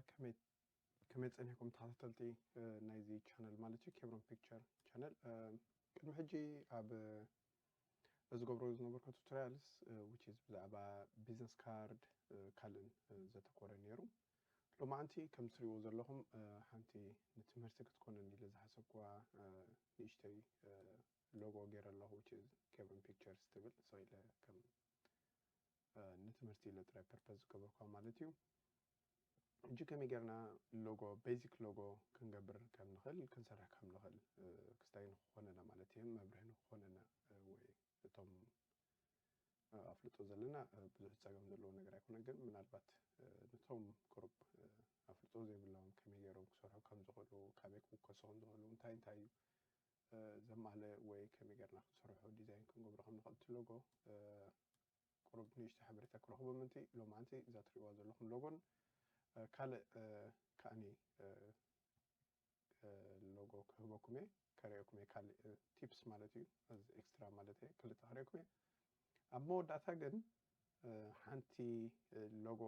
ከመይ ከመይ ጸኒሕኩም ተኸታተልቲ ናይዚ ቻነል ማለት እዩ፣ ኬብሮን ፒክቸር ቻነል። ቅድሚ ሕጂ ኣብ ዝገብሮ ዝነበርኩ ቱቶሪያልስ which is ብዛዕባ ቢዝነስ ካርድ ካልእን ዘተኮረ ነይሩ። ሎማዓንቲ ከም ትሪእዎ ዘለኹም ሓንቲ ንትምህርቲ ክትኮነን ኢለ ዝሓሰብኩዋ ንእሽተይ ሎጎ ገይረ ኣለኹ፣ which is ኬብሮን ፒክቸርስ ትብል። So ኢለ ከም ንትምህርቲ ኢለ ጥራይ ፐርፐዝ ዝገበርኩዋ ማለት እዩ። ሕጂ ከመይ ጌርና ሎጎ፣ ቤዚክ ሎጎ ክንገብር ከም ንኽእል፣ ክንሰርሕ ከም ንኽእል ክስታይ ንክኾነና ማለት እዩ፣ መብርሂ ንክኾነና ወይ እቶም ኣፍልጦ ዘለና ብዙሕ ፀገም ዘለዎ ነገር ኣይኮነ፣ ግን ምናልባት ነቶም ቁሩብ ኣፍልጦ ዘይብሎም ከመይ ገይሮም ክሰርሑ ከም ዝኽእሉ፣ ካበይ ክውከሱ ከም ዝኽእሉ፣ እንታይ እንታይ እዩ ዘማለ ወይ ከመይ ጌርና ክንሰርሖ ዲዛይን ክንገብሮ ከም ንኽእል እቲ ሎጎ ቁሩብ ንእሽቶ ሓበሬታ ክረኽቡ ምእንቲ ሎማዓንቲ እዛ ትሪእዋ ዘለኹም ሎጎን ካልእ ከኣኒ ሎጎ ክህበኩም እየ፣ ከርእየኩም እየ። ካልእ ቲፕስ ማለት እዩ፣ እዚ ኤክስትራ ማለት እየ፣ ክልተ ከርእየኩም እየ። ኣብ መወዳእታ ግን ሓንቲ ሎጎ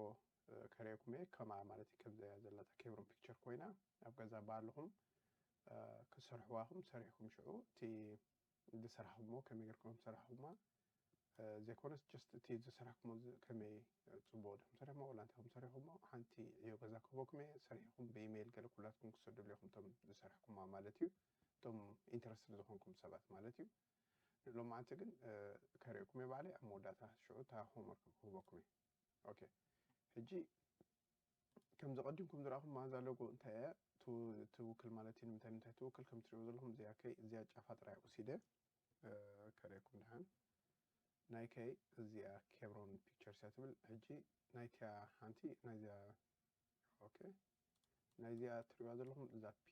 ከርእየኩም እየ፣ ከምኣ ማለት እዩ። ከምዚ እያ ዘላታ ኬብሮን ፒክቸር ኮይና ኣብ ገዛ ባለኹም ክሰርሕዋ ኢኹም፣ ሰሪሕኩም ሽዑ እቲ ዝሰራሕኩሞ ከመይ ጌርኩም ሰራሕኩማ ዘይኮነስ just እቲ ዝሰራሕኩሞ ከመይ ፅቡቅ ድኹም ሰሪሕሞ ወላ እንታይ ከም ሰሪሕኩሞ ሓንቲ ዕዮ ገዛ ክህበኩም እየ። ሰሪሕኩም ብኢሜይል ገለ ኩላትኩም ክሰደሉ ኢኹም እቶም ዝሰራሕኩማ ማለት እዩ፣ እቶም ኢንተረስትድ ዝኾንኩም ሰባት ማለት እዩ። ንሎማዓንቲ ግን ከርእየኩም እየ ባዕለይ ኣብ መወዳእታ ሽዑ እታ ሆምወርክ ክህበኩም እየ። ኦኬ ሕጂ ከምዚ ቀዲምኩም ዝረኣኹም ማዛ ሎጎ እንታይ እያ ትውክል ማለት እዩ፣ ንምንታይ ንምንታይ ትውክል ከም ትሪእዎ ዘለኹም እዚኣ ከይ እዚኣ ጫፋ ጥራይ ወሲደ ከርእየኩም ድሓን ናይ ከይ እዚኣ ኬብሮን ፒክቸርስ እያ ትብል። ሕጂ ናይቲያ ሓንቲ ናይዚኣ ኦኬ ናይዚኣ ትሪእዋ ዘለኹም እዛ ፒ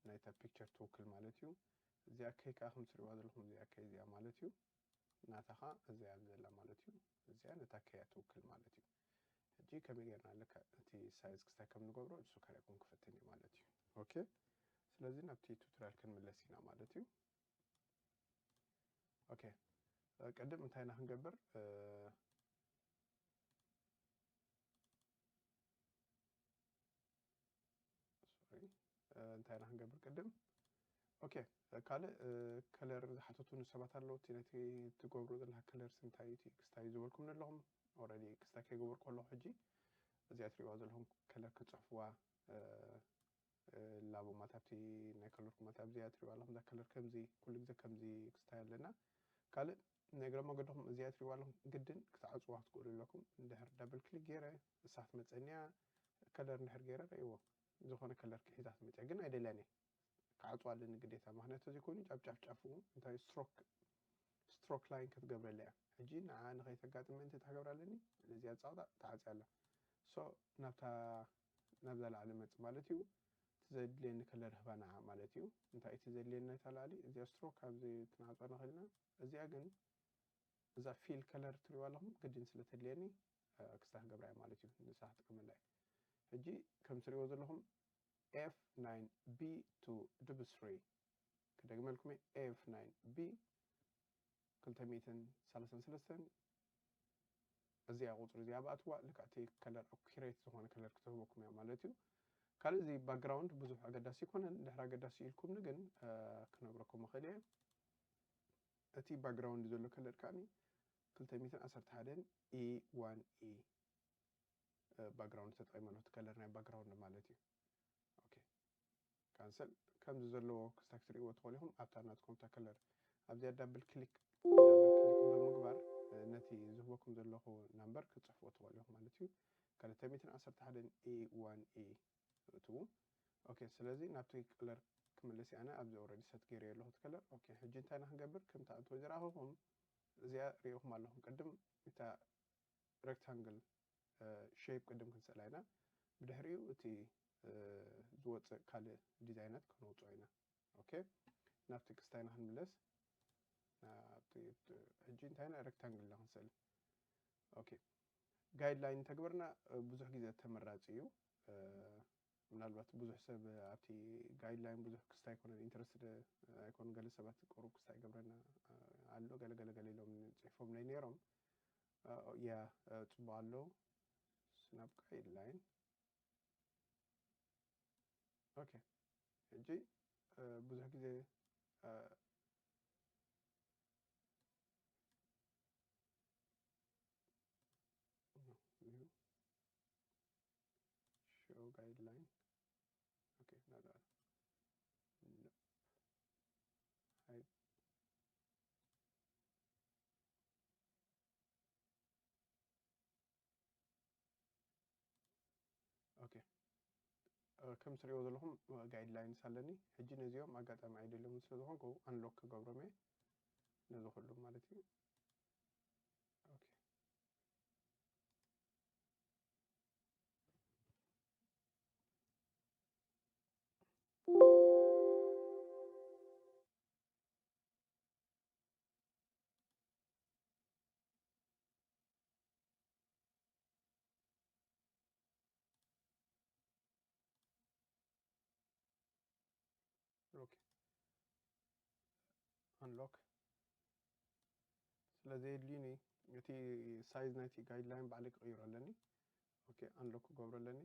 ናይታ ፒክቸር ትውክል ማለት እዩ። እዚኣ ከይ ከዓ ከም ትሪእዋ ዘለኹም እዚኣ ከይ እዚኣ ማለት እዩ። ናታ ከዓ እዚኣ ዘላ ማለት እዩ። እዚኣ ነታ ከያ ትውክል ማለት እዩ። ሕጂ ከመይ ጌርና ኣለካ እቲ ሳይዝ ክስታይ ከም ንገብሮ እሱ ከርእየኩም ክፍትን እዩ ማለት እዩ። ኦኬ ስለዚ ናብቲ ቱቶሪያል ክንምለስ ኢና ማለት እዩ። ኦኬ ቅድም እንታይ ኢና ክንገብር እንታይ ኢና ክንገብር ቅድም? ኦኬ ካልእ ከለር ዝሓተቱኒ ሰባት ኣለዉ። እቲ ነቲ ትገብሮ ዘለካ ከለርስ እንታይ እዩ እቲ ክስታይ ዝበልኩም ኣለኹም። ኦረዲ ክስታይ ከይገበርኩ ኣለኹ። ሕጂ እዚኣ ትሪእዋ ዘለኹም ከለር ክፅሕፍዋ ላቦ ማለት ኣብቲ ናይ ከለርኩም ማለት ኣብዚኣ ትሪእዋ ኣለኹም። እዛ ከለር ከምዚ ኩሉ ግዜ ከምዚ ክስታይ ኣለና። ካልእ ናይ እግረ መገድኹም እዚኣ ትሪእዋ ኣለኹም ግድን ክትዓፅዋ ክትክእሉ ኣለኩም። እንድሕር ዳብል ክሊክ ገይረ እሳ ክትመፀኒያ ከለር እንድሕር ገይረ ረእይዎ ዝኾነ ከለር ክሒዛ ክትመፅያ ግን ኣይደልያን እየ። ክዓፅዋ ኣለኒ ግዴታ። ምክንያቱ እዚ ኮይኑ ጫፍጫፍ ጫፉ እንታይ ስትሮክ ስትሮክ ላይን ክትገብረለያ። ሕጂ ንዓ ንኸይተጋጥም ምእንቲ እንታይ ክገብር ኣለኒ? ነዚኣ ፃቕጣ ተዓፅያ ኣላ። ሶ ናብታ ናብዛ ላዕሊ መፅ ማለት እዩ። እቲ ዘድልየኒ ከለር ህባ ንዓ ማለት እዩ። እንታይ እቲ ዘድልየኒ ናይታ ላዕሊ እዚኣ ስትሮክ ኣብዚ ክንዓፅዋ ንኽእል ኢና። እዚኣ ግን እዛ ፊል ከለር ትሪእዋ ኣለኹም ግድን ስለ ተድልየኒ ክስታ ክገብራ እየ ማለት እዩ። ንሳ ክጥቀመላ እየ። ሕጂ ከም ትሪእዎ ዘለኹም ኤፍ ናይን ቢ ቱ ድብል ስሪ ክደግመልኩም እየ። ኤፍ ናይን ቢ ክልተ ሚእትን ሰላሳን ሰለስተን እዚኣ ቁፅሪ እዚኣ ብኣትዋ ልክዕቲ ከለር ኣኩሬት ዝኾነ ከለር ክትህበኩም እያ ማለት እዩ። ካልእ እዚ ባክግራውንድ ብዙሕ ኣገዳሲ ይኮነን። ድሕሪ ኣገዳሲ ኢልኩምኒ ግን ክነግረኩም እኽእል እየ። እቲ ባክግራውንድ ዘሎ ከለር ከዓኒ ክልተ ሚእትን ዓሰርተ ሓደን ኢ ዋን ኢ ባክግራውንድ ተጠቒመሉ እቲ ከለር ናይ ባክግራውንድ ማለት እዩ። ኦኬ ካንሰል ከምዚ ዘለዎ ክስታ ክትሪእዎ ትኽእሉ ኢኹም። ኣብታ ናትኩም እታ ከለር ኣብዚኣ ዳብል ክሊክ ዳብል ክሊክ ብምግባር ነቲ ዝህበኩም ዘለኹ ናምበር ክትፅሕፍዎ ትኽእሉ ኢኹም ማለት እዩ። ክልተ ሚእትን ዓሰርተ ሓደን ኢ ዋን ኢ እትዉ። ኦኬ ስለዚ ናብቲ ከለር ክምልስ እየ ኣነ ኣብዚ ኦረዲ ሰት ገይረ ኣለኹ እቲ ከለር። ኦኬ ሕጂ እንታይ ኢና ክንገብር? ከምቲ ኣንቶ ዝረኣኹኹም እዚኣ ሪኢኹም ኣለኹም ቅድም እታ ሬክታንግል ሼፕ ቅድም ክንስእላ ኢና። ብድሕሪኡ እቲ ዝወፅእ ካልእ ዲዛይናት ከነውፅኦ ኢና። ኦኬ ናብቲ ክስታይና ክንምለስ። ናብቲ ሕጂ እንታይ ኢና ሬክታንግል ኢና ክንስእል። ኦኬ ጋይድላይን እንተግበርና ብዙሕ ግዜ ተመራፂ እዩ። ምናልባት ብዙሕ ሰብ ኣብቲ ጋይድላይን ብዙሕ ክስታይ ኣይኮነን ኢንተረስትድ ኣይኮኑ። ገለ ሰባት ቁሩብ ክስታይ ይገብረና ኣሎ ገለ ገለ ገለ ኢሎም ፅሒፎምለይ ነይሮም። ያ ፅቡቅ ኣሎ ናብ ጋይድላይን okay ሕጂ ብዙሕ ግዜ show guideline okay not all okay ከም ትሪእዎ ዘለኹም guidelines ኣለኒ። ሕጂ ነዚኦም ኣጋጣሚ ኣይደልዮምን ስለ ዝኾንኩ unlock ክገብሮም እየ ነዚ ኩሉ ማለት እዩ። okay okay unlock ስለ ዘየድልዩኒ እቲ size ናይቲ guideline ባዕለይ ክቕይሮ ኣለኒ። okay unlock ክገብሮ ኣለኒ።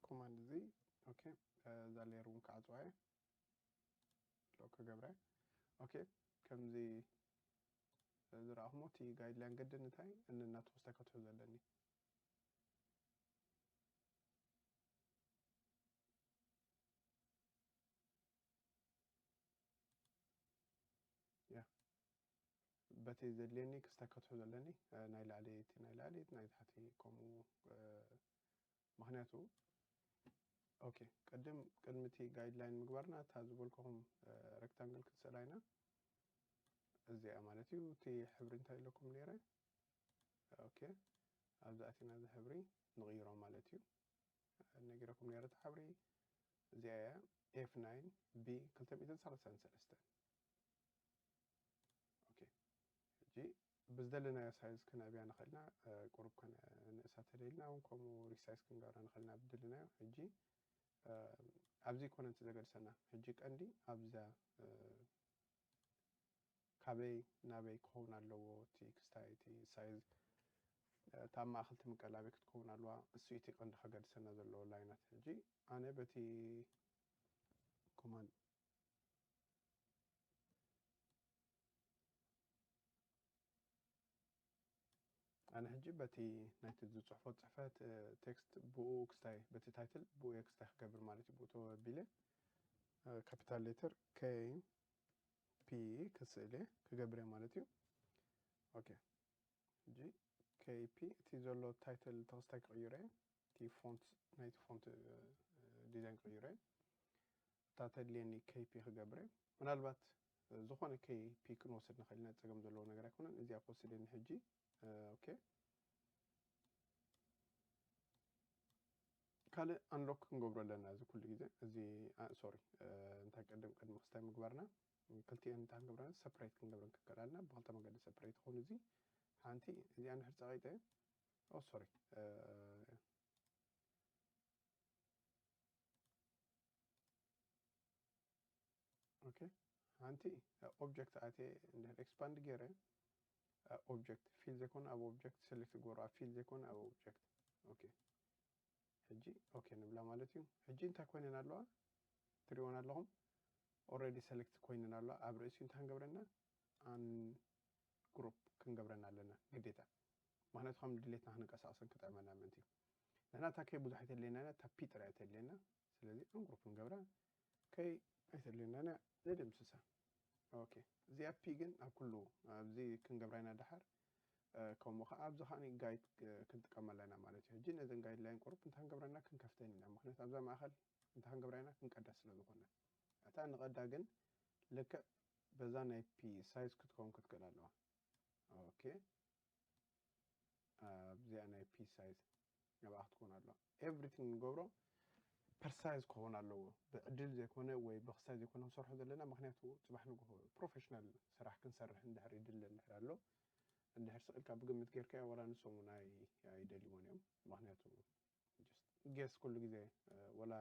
command እዚ okay እዛ layer እውን ክዓፅዋ እየ። unlock ክገብረ okay ከምዚ ዝረኣኹሞ እቲ guideline ግድን እንታይ እንናተወስታ ከትሑ ዘለኒ yeah በቲ ዘድልየኒ ክስታይ ከትሑ ዘለኒ ናይ ላዕሊ እቲ ናይ ላዕሊ ናይ ታሕቲ ከምኡ ምክንያቱ okay ቅድም ቅድሚ እቲ guideline ምግባርና እታ ዝበልኩኹም rectangle ክንስእላ ኢና። እዚኣ ማለት እዩ እቲ ሕብሪ እንታይ ኣለኩም ነይረ okay ኣብዚ ኣቲና እዚ ሕብሪ ንቕይሮ ማለት እዩ። ነጊረኩም ነይረ እቲ ሕብሪ እዚኣ እያ f nine b ክልተ ሚእትን ሰላሳን ሰለስተን okay ሕጂ ብዝደለናዮ size ክነዕብያ ንኽእልና ቁሩብ ከነንእሳ ተደልና እውን ከምኡ resize ክንገብራ ንኽእልና ብደለናዮ ሕጂ ኣብዚ ኮነ ዘገድሰና ሕጂ ቀንዲ ኣብዛ ካበይ ናበይ ክኸውን ኣለዎ እቲ ክስታይ እቲ size እታ ኣብ ማእኸል ትምቀል ኣበይ ክትከውን ኣለዋ እሱ እቲ ቀንዲ ከገድሰና ዘለዎ ላይናት ሕጂ ኣነ በቲ command ኣነ ሕጂ በቲ ናይቲ ዝፅሕፎ ፅሕፈት text ብኡ ክስታይ በቲ title ብኡ ክስታይ ክገብር ማለት እዩ ብኡ ተወቢለ capital letter k p ክስእል እየ ክገብር እየ ማለት እዩ okay ሕጂ k p እቲ ዘሎ title ተክስታይ ክቕይሮ እየ እቲ font ናይቲ font design ክቕይሮ እየ እታ ተድልየኒ k p ክገብር እየ ምናልባት ዝኾነ k p ክንወስድ ንኽእል ኢና ፀገም ዘለዎ ነገር ኣይኮነን እዚኣ ክወስድ እየ ንሕጂ okay ካልእ unlock ክንገብሮ ኣለና እዚ ኩሉ ግዜ እዚ sorry እንታይ ቅድም ቅድሚ ክስታይ ምግባርና ክልቲኤን እንታይ ክንገብረን separate ክንገብረን ክከላልና ብክልተ መገዲ separate ይኸውን እዚ ሓንቲ እዚኣ ንድሕር ፀቒጠ oh sorry okay ሓንቲ object ኣትየ እንድሕር expand ገይረ object fill ዘይኮነ ኣብ object select ክገብሮ ኣብ fill ዘይኮነ ኣብ object okay ሕጂ okay ንብላ ማለት እዩ ሕጂ እንታይ ኮይነን ኣለዋ ትሪእወን ኣለኹም already select ኮይነን ኣለዋ ኣብ ርእሲኡ እንታይ ክንገብረና ungroup ክንገብረን ኣለና ግዴታ ምክንያቱ ከም ድሌትና ክንንቀሳቀሰን ክጥዕመና ምእንቲ እዩ ንሕና እታ ከይ ብዙሕ ኣይተድልየና እያ እታ p ጥራይ እያ ተድልየና ስለዚ ungroup ክንገብራ ከይ ኣይተድልየና እያ ንድምስሳ okay እዚኣ p ግን ኣብ ኩሉ ኣብዚ ክንገብራ ኢና ደሓር ከምኡ ከዓ ኣብዚ ከዓ guide ክንጥቀመላ ኢና ማለት እዩ ሕጂ ነዘን guideline ቁሩብ እንታይ ክንገብረና ክንከፍተን ኢና ምክንያቱ ኣብዛ ማእከል እንታይ ክንገብራ ኢና ክንቀዳ ስለ ዝኾነ እታ ንቐዳ ግን ልክዕ በዛ ናይ p size ክትከውን ክትክእል ኣለዋ okay ኣብዚኣ ናይ p size ናብኣ ክትከውን ኣለዋ everything ንገብሮ per size ክኸውን ኣለዎ ብዕድል ዘይኮነ ወይ ብክስታይ ዘይኮነ ክንሰርሖ ዘለና ምክንያቱ ፅባሕ ንግሆ professional ስራሕ ክንሰርሕ እንድሕር ይድለ እንድሕር ኣሎ እንድሕር ስቕ ኢልካ ብግምት ጌርካዮ ዋላ ንሶም እውን ኣይደልይዎን እዮም ምክንያቱ guess ኩሉ ግዜ ወላ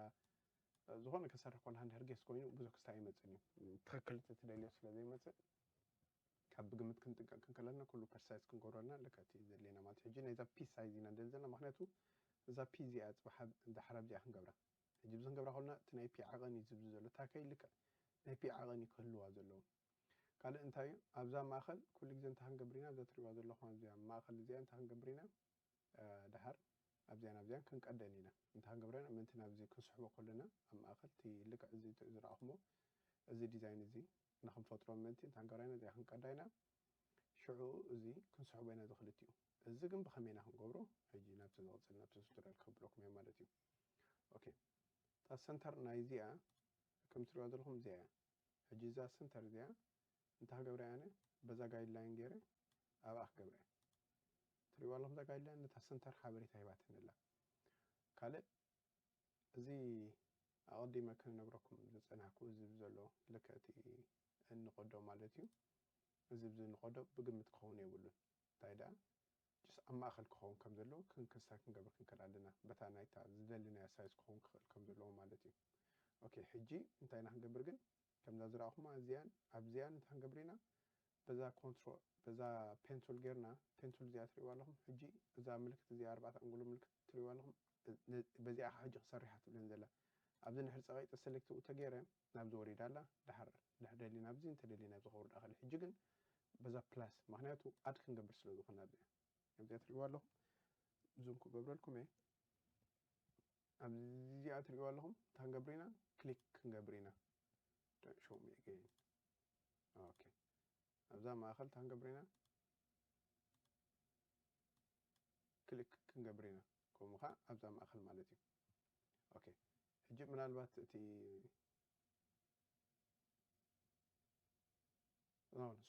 ዝኾነ ከሰርሕ ከለካ እንድሕር guess ኮይኑ ብዙሕ ክስታይ ኣይመፅን እዩ ትኽክል ትደልዮ ስለ ዘይመፅእ ካብ ብግምት ክንጥንቀቅ ክንከለና ኩሉ per size ክንገብረልና ልክዕቲ ዘድልየና ማለት ሕጂ ናይዛ p size ኢና ንደሊ ዘለና ምክንያቱ እዛ p እዚኣ ፅባሕ ዳሕር ኣብዚኣ ክንገብራ ሕጂ ብዚ ክንገብራ ከለና እቲ ናይ ፒ ዓቐን እዩ ዝብዚ ዘሎ። እታ ከይልክዕ ናይ ፒ ዓቐን እዩ ክህልዋ ዘለዎ። ካልእ እንታይ እዩ? ኣብዛ ማእኸል ኩሉ ግዜ እንታይ ክንገብር ኢና? እዛ ትሪእዋ ዘለኹም ኣብዚኣ ማእኸል እዚኣ እንታይ ክንገብር ኢና? ደሓር ኣብዚኣን ኣብዚኣን ክንቀደን ኢና። እንታይ ክንገብር ኢና? ምእንቲ ናብዚ ክንስሕቦ ከለና ኣብ ማእኸል እቲ ልክዕ እዚ ዝረኣኹሞ እዚ ዲዛይን እዚ ንክንፈጥሮ ምእንቲ እንታይ ክንገብር ኢና? እዚኣ ክንቀዳ ኢና። ሽዑ እዚ ክንስሕቦ ኢና ዝኽልት እዩ። እዚ ግን ብኸመይ ኢና ክንገብሮ? ሕጂ ናብቲ ዝቕፅል ናብቲ ቱቶሪያል ክብለኩም እየ ማለት እዩ። ኦኬ፣ እታ ሰንተር ናይ እዚኣ ከም ትሪእዋ ዘለኹም እዚኣ እያ። ሕጂ እዛ ሰንተር እዚኣ እንታይ ክገብራ እየ ኣነ? በዛ ጋይድላይን ገይረ ኣብኣ ክገብራ እየ። ትሪእዋ ኣለኹም እዛ ጋይድላይን ነታ ሰንተር ሓበሬታ ሂባትኒ ኣላ። ካልእ እዚ ኣቐዲመ ክነግረኩም ዝጸናሕኩ እዚ ዘሎ ልክዕ እቲ እንቐዶ ማለት እዩ። እዚ ብዚ እንቐዶ ብግምት ክኸውን የብሉን። እንታይ ደኣ ጅስ ኣብ ማእኸል ክኸውን ከም ዘለዎ ክንክስታ ክንገብር ክንክእል ኣለና። በታ ናይታ ዝደልናያ ሳይዝ ክኸውን ክኽእል ከም ዘለዎ ማለት እዩ። ኦኬ፣ ሕጂ እንታይ ኢና ክንገብር ግን? ከምዛ ዝረኣኹማ እዚኣን ኣብዚኣን እንታይ ክንገብር ኢና? በዛ ኮንትሮል በዛ ፔንቱል ጌርና፣ ፔንቱል እዚኣ ትሪእዋ ኣለኹም። ሕጂ እዛ ምልክት እዚኣ ኣርባዕተ ኣንጉሎ ምልክት ትሪእዋ ኣለኹም። ነ- በዚኣ ከዓ ሕጂ ክሰርሕ እያ ትብለን ዘላ። ኣብዚ ንድሕር ጸቒጠ ሰሌክት ተገይረ ናብዚ ወሪዳ ኣላ። ድሓር ድሕር ደሊና ኣብዚ እንተደሊና ኣብዚ ከውርዳ እኽእል። ሕጂ ግን በዛ ፕላስ፣ ምኽንያቱ ኣድ ክንገብር ስለ ዝኾነ ኣብዚኣ ኣብዚኣ ትሪእዋ ኣለኹም። ዙም ክገብረልኩም እየ። ኣብዚኣ ትሪእዋ ኣለኹም። እንታይ ክንገብር ኢና? ክሊክ ክንገብር ኢና። Don't show me again. ኦኬ፣ ኣብዛ ማእኸል እንታይ ክንገብር ኢና? ክሊክ ክንገብር ኢና። ከምኡ ከዓ ኣብዛ ማእኸል ማለት እዩ። ኦኬ፣ ሕጂ ምናልባት እቲ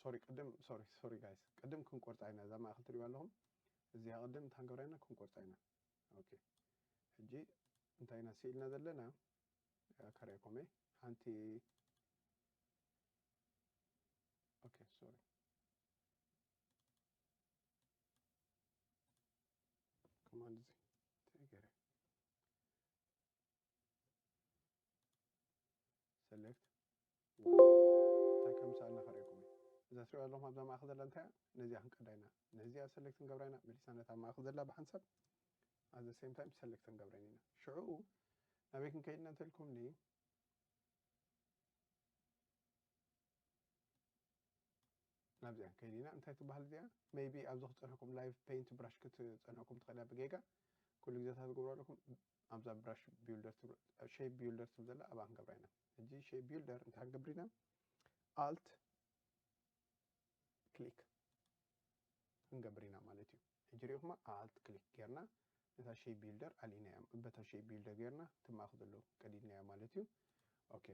ሶሪ ቅድም ሶሪ ሶሪ ጋይስ ቅድም ክንቆርፃ ኢና። እዛ ማእኸል ትሪእዋ ኣለኹም። እዚኣ ቅድም እንታይ ክንገብራ ኢና? ክንቆርፃ ኢና። ኦኬ፣ ሕጂ እንታይ ኢና ስኢልና ዘለና? ከርእየኩም እየ ሓንቲ። ኦኬ፣ ሶሪ፣ ኮማንድ እዚ እንታይ ገይረ? ሰሌክት ዋን እንታይ ከም ዝሰኣልና ከርእየኩም እየ። እዛ ትሪእዋ ኣለኹም ኣብዛ ማእኸል ዘላ እንታይ እያ? ነዚኣ ክንቀዳ ኢና። ነዚኣ ሰሌክት ክንገብራ ኢና። መሊስና ነታ ማእኸል ዘላ ብሓንሳብ at the same time ሰሌክት ክንገብረን ኢና። ሽዑ ናበይ ክንከይድ ኢና እንተልኩምኒ ናብዚኣ ክንከይድ ኢና። እንታይ ትበሃል እዚኣ? ሜይቢ ኣብዚ ክፀንሐኩም ላይቭ ፔይንት ብራሽ ክትፀንሐኩም ትኽእል እያ ብጌጋ። ኩሉ ግዜ እንታይ ትገብሩ ኣለኩም? ኣብዛ ብራሽ ቢልደር ትብል ሼፕ ቢልደር ትብል ዘላ ኣብኣ ክንገብራ ኢና። ሕጂ ሼፕ ቢልደር እንታይ ክንገብር ኢና? ኣልት ክሊክ ክንገብር ኢና ማለት እዩ። ሕጂ ሪኢኹማ ኣልት ክሊክ ጌርና ነታ ሼፕ ቢልደር ኣልኢናያ። በታ ሼፕ ቢልደር ጌርና እቲ ማእኸል ዘሎ ቀዲድናዮ ማለት እዩ። ኦኬ፣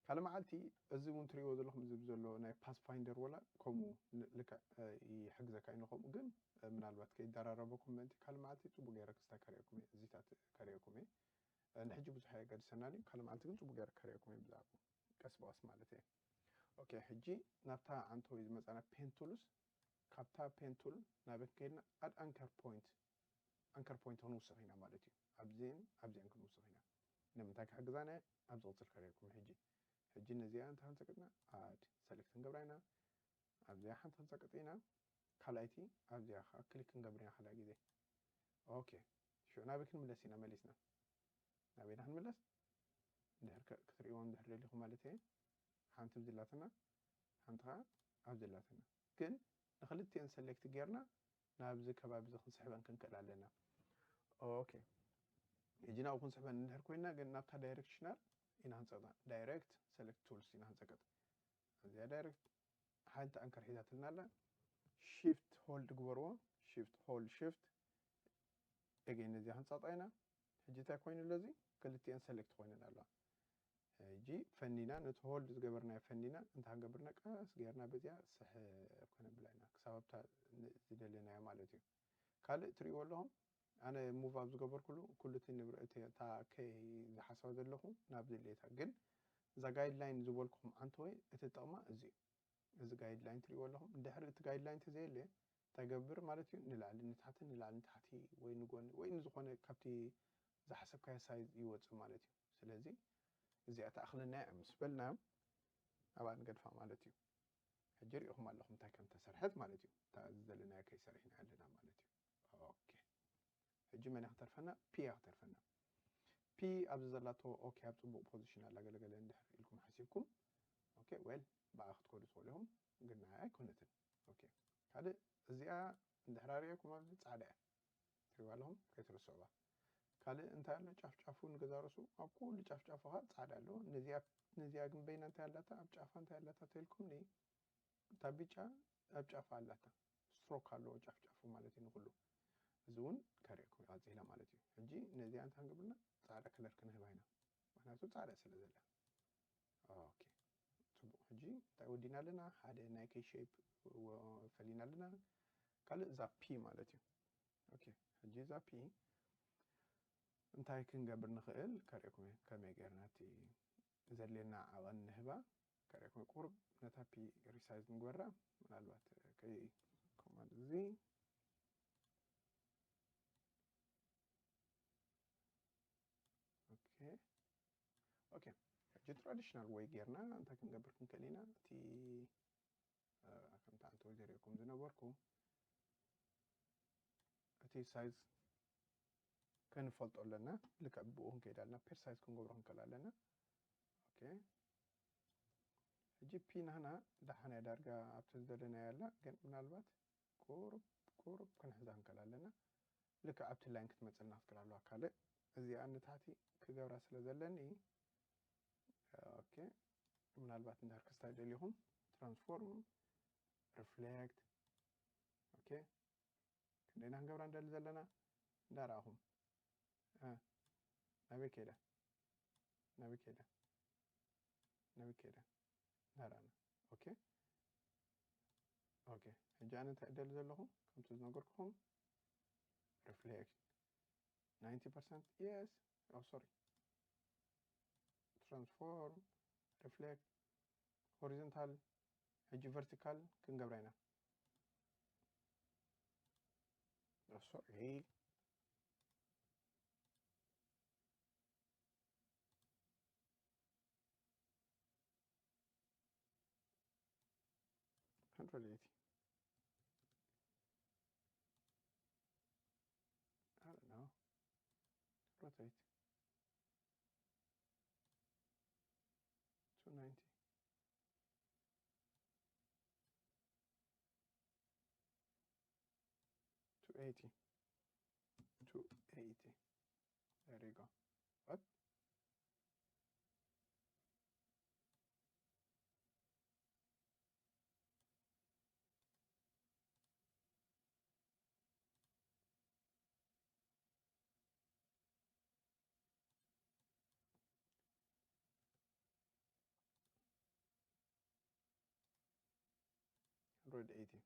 ካልእ መዓልቲ እዚ እውን ትሪእዎ ዘለኹም እዚ ዘሎ ናይ ፓስፋይንደር ወላ ከምኡ ን- ልክዕ እ፣ ይሕግዘካ እዩ ንኸምኡ። ግን እ፣ ምናልባት ከይደራረበኩም ምእንቲ ካልእ መዓልቲ ፅቡቅ ገይረ ክስታ ከርእየኩም እየ፣ እዚታት ከርእየኩም እየ። እ፣ ንሕጂ ብዙሕ ኣየገድሰናን እዩ። ካልእ መዓልቲ ግን ፅቡቅ ገይረ ከርእየኩም እየ ብዛዕባኡ ቀስ ብቐስ ማለት እየ። ኦኬ፣ ሕጂ ናብታ ዓንተወይ ዝመፃና ፔን ቱልስ፣ ካብታ ፔን ቱል ናበይ ከይድና ኣድ ኣንከር ፖይንት ኣንከር ፖይንት ክንውስኽ ኢና ማለት እዩ። ኣብዚን ኣብዚን ክንውስኽ ኢና። ንምንታይ ክሕግዛና እየ? ኣብዚ ቅፅል ከርእየኩም። ሕጂ ሕጂ ነዚኣ እንታይ ክንሰቅጥና ኣድ ሰሌክት ክንገብራ ኢና። ኣብዚኣ ሓንቲ ክንሰቅጥ ኢና። ካልኣይቲ ኣብዚኣ ከዓ ክሊክ ክንገብር ኢና ካልኣይ ግዜ። ኦኬ፣ ሽዑ ናበይ ክንምለስ ኢና? መሊስና ናበይና ክንምለስ? እንድሕር ከ- ክትርእይዎ እንድሕር ደሊኹም ማለት እየ። ሓንቲ ብዚ ኣላትና፣ ሓንቲ ከዓ ኣብዚ ኣላትና። ግን ንክልቲአን ሰሌክት ጌርና ናብዚ ከባቢ እዚ ክንስሕበን ክንክእል ኣለና። ኦኬ፣ ሕጂ ናብኡ ክንስሕበን እንድሕር ኮይና ግን ናብታ ዳይሬክሽናል ኢና ክንፀቅጣ። ዳይሬክት ሰሌክት ቱልስ ኢና ክንፀቅጥ። እዚኣ ዳይሬክት ሓንቲ ኣንከር ሒዛትልና ኣላ። ሺፍት ሆልድ ግበርዎ። ሺፍት ሆልድ ሺፍት ኤገን ነዚኣ ክንፀቅጣ ኢና። ሕጂ እንታይ ኮይኑ ኣሎ? እዚ ክልቲአን ሰሌክት ኮይነን ኣለዋ። ሕጂ ፈኒና ነቲ ሆልድ ዝገበርናዮ ፈኒና እንታይ ክንገብርና ቀስ ጌርና በዚኣ ስሕብ ከነብላ ኢና ክሳብ ኣብታ ን- ዝደለናዮ ማለት እዩ። ካልእ ትሪእዎ ኣለኹም ኣነ ሙቭ ኣብ ዝገበርኩሉ ኩሉ እቲ ንብረ- እቲ- እታ ከይ ዝሓስባ ዘለኹ ናብ ዝድሌታ ግን እዛ ጋይድላይን ዝበልኩኹም ዓንተወይ እቲ ጥቕማ እዚ እዩ። እዚ ጋይድላይን ትሪእዎ ኣለኹም። እንድሕሪ እቲ ጋይድላይን ተዘየለ እንታይ ገብር ማለት እዩ? ንላዕሊ ንታሕቲ ንላዕሊ ንታሕቲ ወይ ንጎኒ ወይ ንዝኾነ ካብቲ ዝሓሰብካዮ ሳይዝ ይወፅእ ማለት እዩ። ስለዚ እዚኣ ትኣኽለና እያ ምስ በልና ኣብኣ ንገድፋ ማለት እዩ። ሕጂ ሪኢኹም ኣለኹም እንታይ ከም ተሰርሐት ማለት እዩ። እታ እዚ ዘለናዮ ከይሰሪሕና ኣለና ማለት እዩ። ኦኬ፣ ሕጂ መን እያ ክተርፈና? ፒ እያ ክተርፈና። ፒ ኣብዚ ዘላቶ ኦኬ ኣብ ፅቡቕ ፖዚሽን ኣላ ገለገለ እንድሕር ኢልኩም ሓሲብኩም፣ ኦኬ ዌል ብኣ ክትከዱ ትኽእሉ ኢኹም፣ ግን ንዓይ ኣይኮነትን። ኦኬ ካልእ እዚኣ እንድሕር ኣርእየኩም ኣብዚ ፃዕዳ እያ ትሪእዋ ኣለኹም ከይትርስዑዋ። ካልእ እንታይ ኣሎ ጫፍ ጫፉ ንገዛ ርእሱ ኣብ ኩሉ ጫፍ ጫፉ ከዓ ፃዕዳ ኣሎ። ነዚኣ ግን በይና እንታይ ኣላታ ኣብ ጫፋ እንታይ ኣላታ ተልኩም ኒ እታ ብጫ ኣብ ጫፋ ኣላታ ስትሮክ ኣለዎ ጫፍ ጫፉ ማለት እዩ ንኩሉ። እዚ እውን ከርእየኩም ቀፂላ ማለት እዩ። ሕጂ ነዚኣ እንታይ ክንገብርና ፃዕዳ ከለር ክንህባ ኢና ምክንያቱ ፃዕዳ ስለ ዘላ። ኦኬ ፅቡቅ ሕጂ እንታይ ወዲና ኣለና ሓደ ናይ ከይ ሼፕ ፈሊና ኣለና። ካልእ እዛ ፒ ማለት እዩ። ኦኬ ሕጂ እዛ ፒ እንታይ ክንገብር ንኽእል ከርእየኩም እየ ከመይ ገርና እቲ ዘድልየና ዓቐን ንህባ ከርእየኩም እየ። ቁሩብ ነታ ፒ ሪሳይዝ ንግበራ ምናልባት ከይ ኮማንድ እዚ ኦኬ ኦኬ ሕጂ ትራዲሽናል ወይ ጌርና እንታይ ክንገብር ክንክእል ኢና እቲ ከምቲ ኣንተ ዘሪእኩም ዝነበርኩ እቲ ሳይዝ ክንፈልጦ ኣለና። ልክዕ ብኡ ክንከይድ ኣለና። ፔር ሳይዝ ክንገብሮ ክንክእል ኣለና። ኦኬ ሕጂ ፒ ናህና ደሓን እያ ዳርጋ ኣብቲ ዝደለናዮ ኣላ፣ ግን ምናልባት ቁሩብ ቁሩብ ክንሕዛ ክንክእል ኣለና። ልክዕ ኣብቲ ላይን ክትመፀልና ክትክእል ኣለዋ። ካልእ እዚኣ ንታሕቲ ክገብራ ስለ ዘለኒ ኦኬ ምናልባት እንድሕር ክስታይ ደሊኹም ትራንስፎርም ሪፍሌክት ኦኬ ክንደይና ክንገብራ ንደሊ ዘለና እንዳረኣኹም ናበይ ከይዳ ናበይ ከይዳ ናበይ ከይዳ እንዳረኣና ኦኬ ኦኬ ሕጂ ኣነ እንታይ እደሊ ዘለኹ ከምቲ ዝነገርኩኹም ሪፍሌክት ናይንቲ ፐርሰንት yes oh sorry transform reflect horizontal ሕጂ ቨርቲካል ክንገብራ ኢና oh sorry hundred eighty I don't know rotate two ninety two eighty two eighty there you go what hundred eighty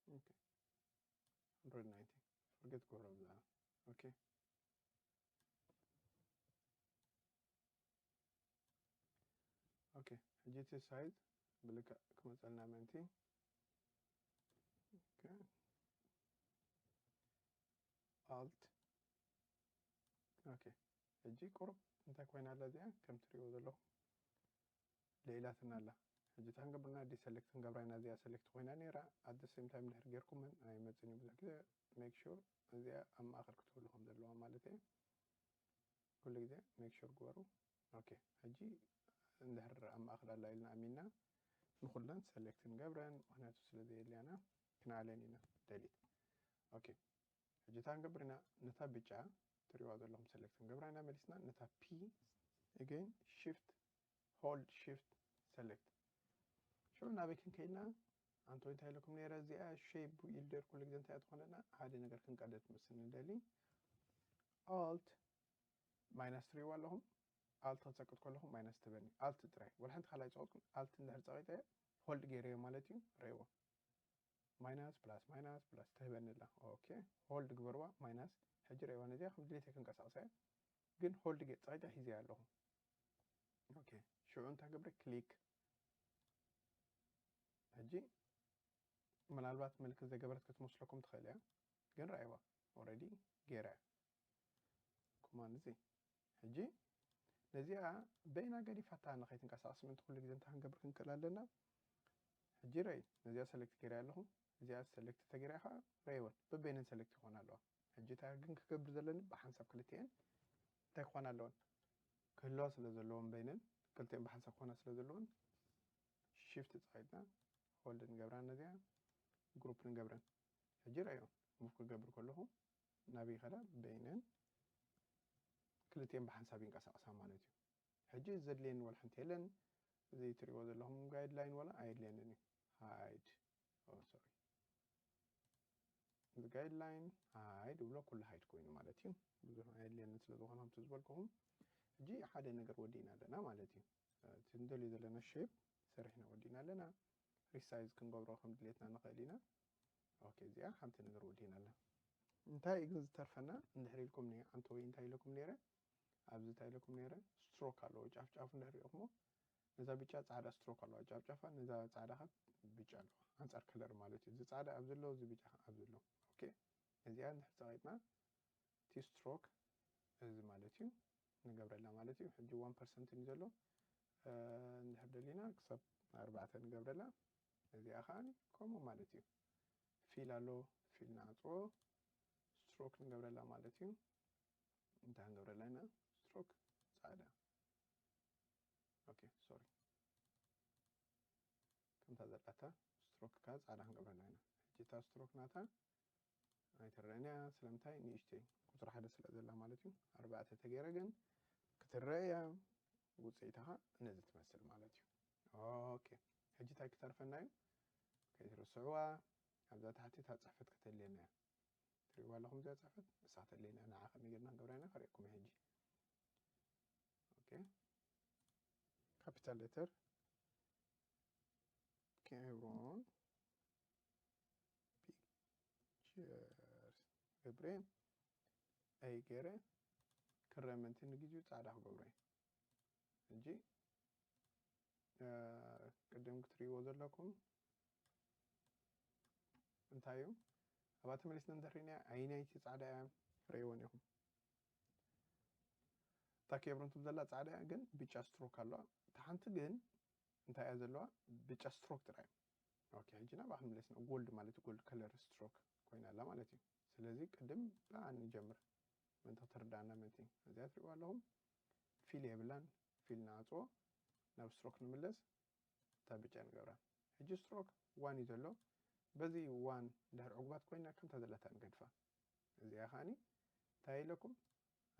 Okay. hundred ninety. Forget ክገብሮ ብዛዕባ okay. Okay. ሕጂ እቲ ሳይዝ ብልክዕ ክመፀልና ምእንቲ okay. Alt okay. ሕጂ ቁሩብ እንታይ ኮይና ኣላ እዚኣ ከም ትሪእዎ ዘለኹም ልዒላትና ኣላ። ሕጂ እታ ክንገብርና ዲሰሌክት ክንገብራ ኢና እዚኣ ሰሌክት ኮይና ነይራ። At the same time ድሕር ጌርኩመን ኣይመፅን እዩ ብዙሕ ግዜ make sure እዚኣ ኣብ ማእኸል ክትህሉ ከም ዘለዋ ማለት እየ። ኩሉ ግዜ make sure ግበሩ። ኦኬ ሕጂ እንድሕር ኣብ ማእኸል ኣላ ኢልና ኣሚንና ንኩለን ሰሌክት ንገብረን ምክንያቱ ስለ ዘየድልያና ክነኣለን ኢና ደሊት። ኦኬ ሕጂ እታ ክንገብር ኢና ነታ ብጫ ትሪእዋ ዘለኹም ሰሌክት ክንገብራ ኢና መሊስና ነታ ፒ again shift hold shift select ሽዑ ናበይ ክንከይድና ኣንቶ እንታይ ኢለኩም ነይረ እዚኣ ሼፕ ኢልደር ኩሉ ግዜ እንታይ ትኾነና ሓደ ነገር ክንቀደድ ምስ ንደሊ alt minus ትሪእዋ ኣለኹም alt ክፀቅጥ ከለኹም minus ትበኒ alt ጥራይ ወላ ሓንቲ ካልኣይ ፀቅጥኩም alt እንድሕር ፀቂጠ hold ገይረዮ ማለት እዩ ርእይዎ minus plus minus plus ትህበኒ ኣላ okay hold ግበርዋ minus ሕጂ ርእይዋ ነዚኣ ከም ድሌት ክንቀሳቅሳ ግን hold ጌ ፀቂጠ ሒዘያ ኣለኹ okay ሽዑ እንታይ ገብረ click ሕጂ ምናልባት ምልክት ዘገበረት ክትመስለኩም ትኽእል እያ ግን ርእይዋ already ገይረ። ኮማንድ እዚ ሕጂ ነዚኣ በይና ገዲፋታ ንኸይትንቀሳቐስ ምእንቲ ኩሉ ግዜ እንታይ ክንገብር ክንክእል ኣለና? ሕጂ ረይ ነዚኣ ሰሌክት ገይረ ኣለኹ። እዚኣ ሰሌክት ተገይራ ከዓ ረይወን በበይነን ሰሌክት ይኾና ኣለዋ። ሕጂ እንታይ ግን ክገብር ዘለኒ ብሓንሳብ ክልቲኤን እንታይ ክኾና ኣለወን? ክህልዋ ስለ ዘለዎም በይነን ክልቲኤን ብሓንሳብ ክኾና ስለ ዘለዎን ሽፍት ፃይድና ሆልድ ንገብራን ነዚኣ ግሩፕ ንገብረን። ሕጂ ረዮ ሙቭ ክገብር ከለኹ ናበይ ይኸዳ? በይነን ክልቲኤን ብሓንሳብ ይንቀሳቐሳ ማለት እዩ። ሕጂ ዘድልየኒ ወላ ሓንቲ የለን። እዚ ትሪእዎ ዘለኹም ጋይድላይን ወላ ኣየድልየንን እዩ። ሃይድ ሶሪ እዚ ጋይድላይን ሃይድ ብሎ ኩሉ ሃይድ ኮይኑ ማለት እዩ። ብዙሕ ኣየድልየንን ስለ ዝኾነ ከምቲ ዝበልኩኹም ሕጂ ሓደ ነገር ወዲእና ኣለና ማለት እዩ። እቲ ንደልዩ ዘለና ሼፕ ሰሪሕና ወዲእና ኣለና። ሪሳይዝ ክንገብሮ ከም ድሌትና ንኽእል ኢና። ኦኬ እዚኣ ሓንቲ ነገር ወዲእና ኣለና። እንታይ ግን ዝተርፈና እንድሕር ኢልኩም ኒ ኣንተ ወይ እንታይ ኢለኩም ነይረ ኣብዚ እንታይ ኢለኩም ነይረ ስትሮክ ኣለዎ ጫፍ ጫፉ እንድሕር ሪእኹሞ ነዛ ብጫ ፃዕዳ ስትሮክ ኣለዋ ጫፍ ጫፋ ነዛ ፃዕዳ ካብ ብጫ ኣለዋ ኣንፃር ከለር ማለት እዩ። እዚ ፃዕዳ ኣብዚ ኣሎ እዚ ብጫ ኣብዚ ኣሎ። ኦኬ እዚኣ እንድሕር ፀቒጥና እቲ ስትሮክ እዚ ማለት እዩ ንገብረላ ማለት እዩ። ሕጂ ዋን ፐርሰንት እዩ ዘሎ እንድሕር ደሊና ክሳብ ኣርባዕተ ንገብረላ። እዚኣ ከዓ ከምኡ ማለት እዩ። ፊል ኣሎ ፊል ንዓፅዎ ስትሮክ ንገብረላ ማለት እዩ። እንታይ ክንገብረላ ኢና? ስትሮክ ፃዕዳ ኦኬ ሶሪ ከምታ ዘላታ ስትሮክ ከዓ ፃዕዳ ክንገብረላ ኢና። ሕጂ እታ ስትሮክ ናታ ኣይትረአን እያ። ስለምንታይ? ንእሽተይ ቁፅሪ ሓደ ስለ ዘላ ማለት እዩ። ኣርባዕተ ተገይረ ግን ክትረአ እያ። ውፅኢታ ከዓ ነዚ ትመስል ማለት እዩ። ኦኬ ሕጂ እንታይ ክተርፈና እዩ? ከይትርስዕዋ ኣብዛ ታሕቲ እታ ፅሕፈት ከተልየና እያ። ትሪእዋ ኣለኹም እዚኣ ፅሕፈት ንሳ ተለይና ንዓ ከመይ ጌርና ክንገብራ ኢና ከርእየኩም ሕጂ። ኦኬ ካፒታል ሌተር ኬብሮን ፒክቸርስ ገብረ ኣይ ገይረ ክረመንቲ ንግዜኡ ፃዕዳ ክገብሮ እየ። ሕጂ ቅድም ክትሪእዎ ዘለኩም እንታይ እዩ? ኣብኣ ተመሊስና እንተሪእና ኣይናይቲ ፃዕዳ እያ ርእይዎን ኢኹም። እታ ኬብሮን ትብል ዘላ ፃዕዳ እያ፣ ግን ብጫ ስትሮክ ኣለዋ። እታ ሓንቲ ግን እንታይ እያ ዘለዋ? ብጫ ስትሮክ ጥራይ። ኦኬ፣ ሕጂ ናብኣ ክንምለስ ኢና። ጎልድ ማለት ጎልድ ከለር ስትሮክ ኮይና ኣላ ማለት እዩ። ስለዚ ቅድም ብኣ ንጀምር ምእንቲ ክትርዳእና ምእንቲ። እዚኣ ትሪእዋ ኣለኹም ፊል የብላን። ፊል ንዓፅዎ፣ ናብ ስትሮክ ንምለስ። እታ ብጫ ንገብራ። ሕጂ ስትሮክ ዋን እዩ ዘሎ። በዚ ዋን እንድሕር ዕጉባት ኮይና ከምታ ዘለታ ንገድፋ። እዚኣ ከዓኒ እንታይ ኢለኩም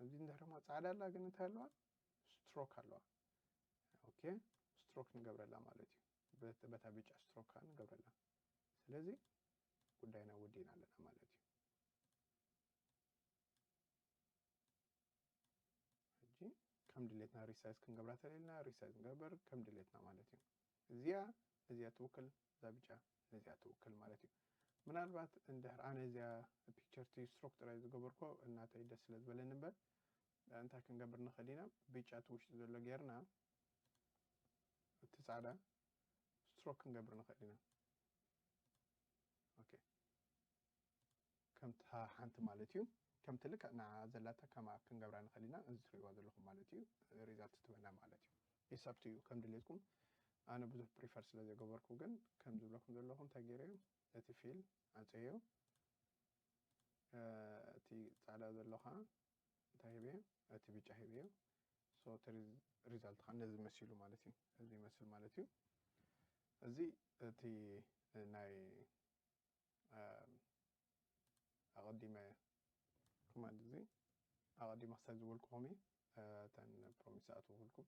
ኣብዚ እንድሕር ድማ ፃዕዳ ኣላ ግን እንታይ ኣለዋ? ስትሮክ ኣለዋ። ኦኬ ስትሮክ ንገብረላ ማለት እዩ። በታ ብጫ ስትሮክ ከዓ ንገብረላ። ስለዚ ጉዳይና ወዲእና ኣለና ማለት እዩ። ሕጂ ከም ድሌትና ሪሳይዝ ክንገብራ ተለልና ሪሳይዝ ንገብር ከም ድሌትና ማለት እዩ። እዚኣ እዚኣ ትውክል እዛ ብጫ ነዚኣ ትውክል ማለት እዩ። ምናልባት እንድሕር ኣነ እዚኣ ፒክቸር ቲ ስትሮክ ጥራይ ዝገበርኮ እናተይ ደስ ስለ ዝበለኒ እምበር እንታይ ክንገብር ንኽእል ኢና? ብጫ እቲ ውሽጢ ዘሎ ጌርና እቲ ፃዕዳ ስትሮክ ክንገብር ንኽእል ኢና። ኦኬ ከምታ ሓንቲ ማለት እዩ። ከምቲ ልክዕ ንዓ ዘላታ ከማ ክንገብራ ንኽእል ኢና። እዚ ትሪእዋ ዘለኹም ማለት እዩ ሪዛልት ትበና ማለት እዩ። ኢሳብቲ እዩ ከም ድሌትኩም። ኣነ ብዙሕ ፕሪፈር ስለ ዘይገበርኩ ግን ከም ዝብለኩም ዘለኹ እንታይ ገይረዮ እቲ ፊል ኣፀዮ እቲ ፃዕዳ ዘሎ ከዓ እንታይ ሂበዮ እቲ ብጫ ሂበዮ። ሶ እቲ ሪዛልት ከዓ ነዚ መሲሉ ማለት እዩ። እዚ ይመስል ማለት እዩ። እዚ እቲ ናይ ኣቐዲመ ኮማንድ እዚ ኣቐዲመ ክሳብ ዝበልኩኹም እዩ። እተን ፕሮሚስ ዝኣትወኩልኩም